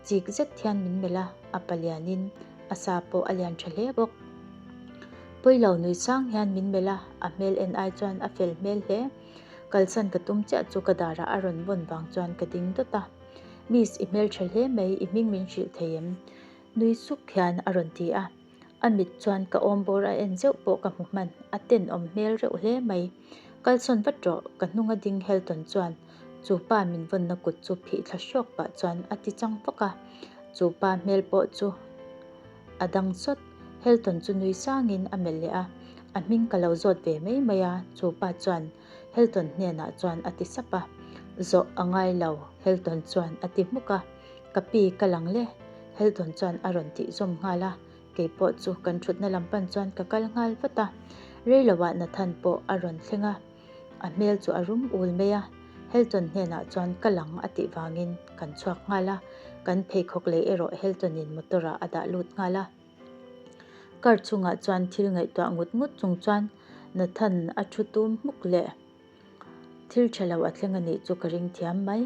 chik zet hian min melh a, a palianin a sa pawh a lian tha hle bawk. Pawilo nui sang hian min melh a, a hmel en ai chuan a fel hmel hle. Kalsan ka tum chiah chu ka darah a rawn vawn vang chuan ka ding dawt a. Miss, i hmeltha hle mai, i hming min hrilh thei em? Nui suk hian a rawn ti a. A mit chuan ka awm bawr a en zeuh pawh ka hmu hman, a tenawm hmel reuh hle mai. Kalsawn vat rawh, ka hnung a ding Helton chuan chu pa min vawnna kut chu phih thla hrawk pah chuan a ti chang fawk a. Chu pa hmel pawh chu a dang sawt. Helton chu nui sangin a melh leh a, a hming ka lo zawt ve mai mai a, chu pa chuan Helton hnenah chuan a ti sap a. Zawh a ngai lo, Helton chuan a ti hmuk a. Ka pi ka lang le, Helton chuan a rawn tih zawm nghal a, kei pawh chu kan thutna lam pan chuan ka kal nghal vat a. Reiloah Nathan pawh a rawn thleng a, a hmel chu a rum ul mai a, Helton hnenah chuan ka lang a tih vangin kan chhuak nghal a, kan pheikhawk lei erawh Helton-in motor-ah a dah lut nghal a. Car chungah chuan thil ngaihtuah ngut ngut chung chuan Nathan a thu tum hmuk leh. Thil tha lo a thleng a nih chu ka ring thiam mai.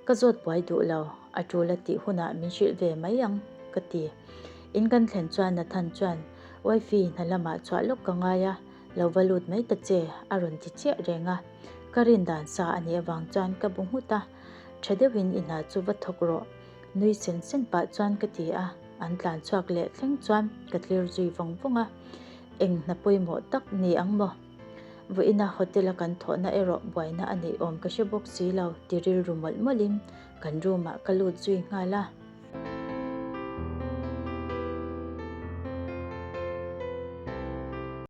Ka zawt buai duh lo, a tul a tih hunah min hrilh ve mai ang, ka ti. In kan thlen chuan Nathan chuan, Wifey, hna lamah chhuah lawk ka ngai a, lo va lut mai ta che, a rawn ti chiah reng a. Ka rin dan sa a nih avang chuan ka bu nghut a, Tha deuhin i hna chu va thawk rawh, nui sen sen pah chuan ka ti a, an tlan chhuak leh thleng chuan ka tlir zui vawng vawng a. Eng hna pawimawh tak ni ang maw? Vawiina hotel a kan thawhna erawh buaina a neih awm ka hre bawk si lo ti rilru mawlh mawlhin kan room ah ka lut zui nghal a.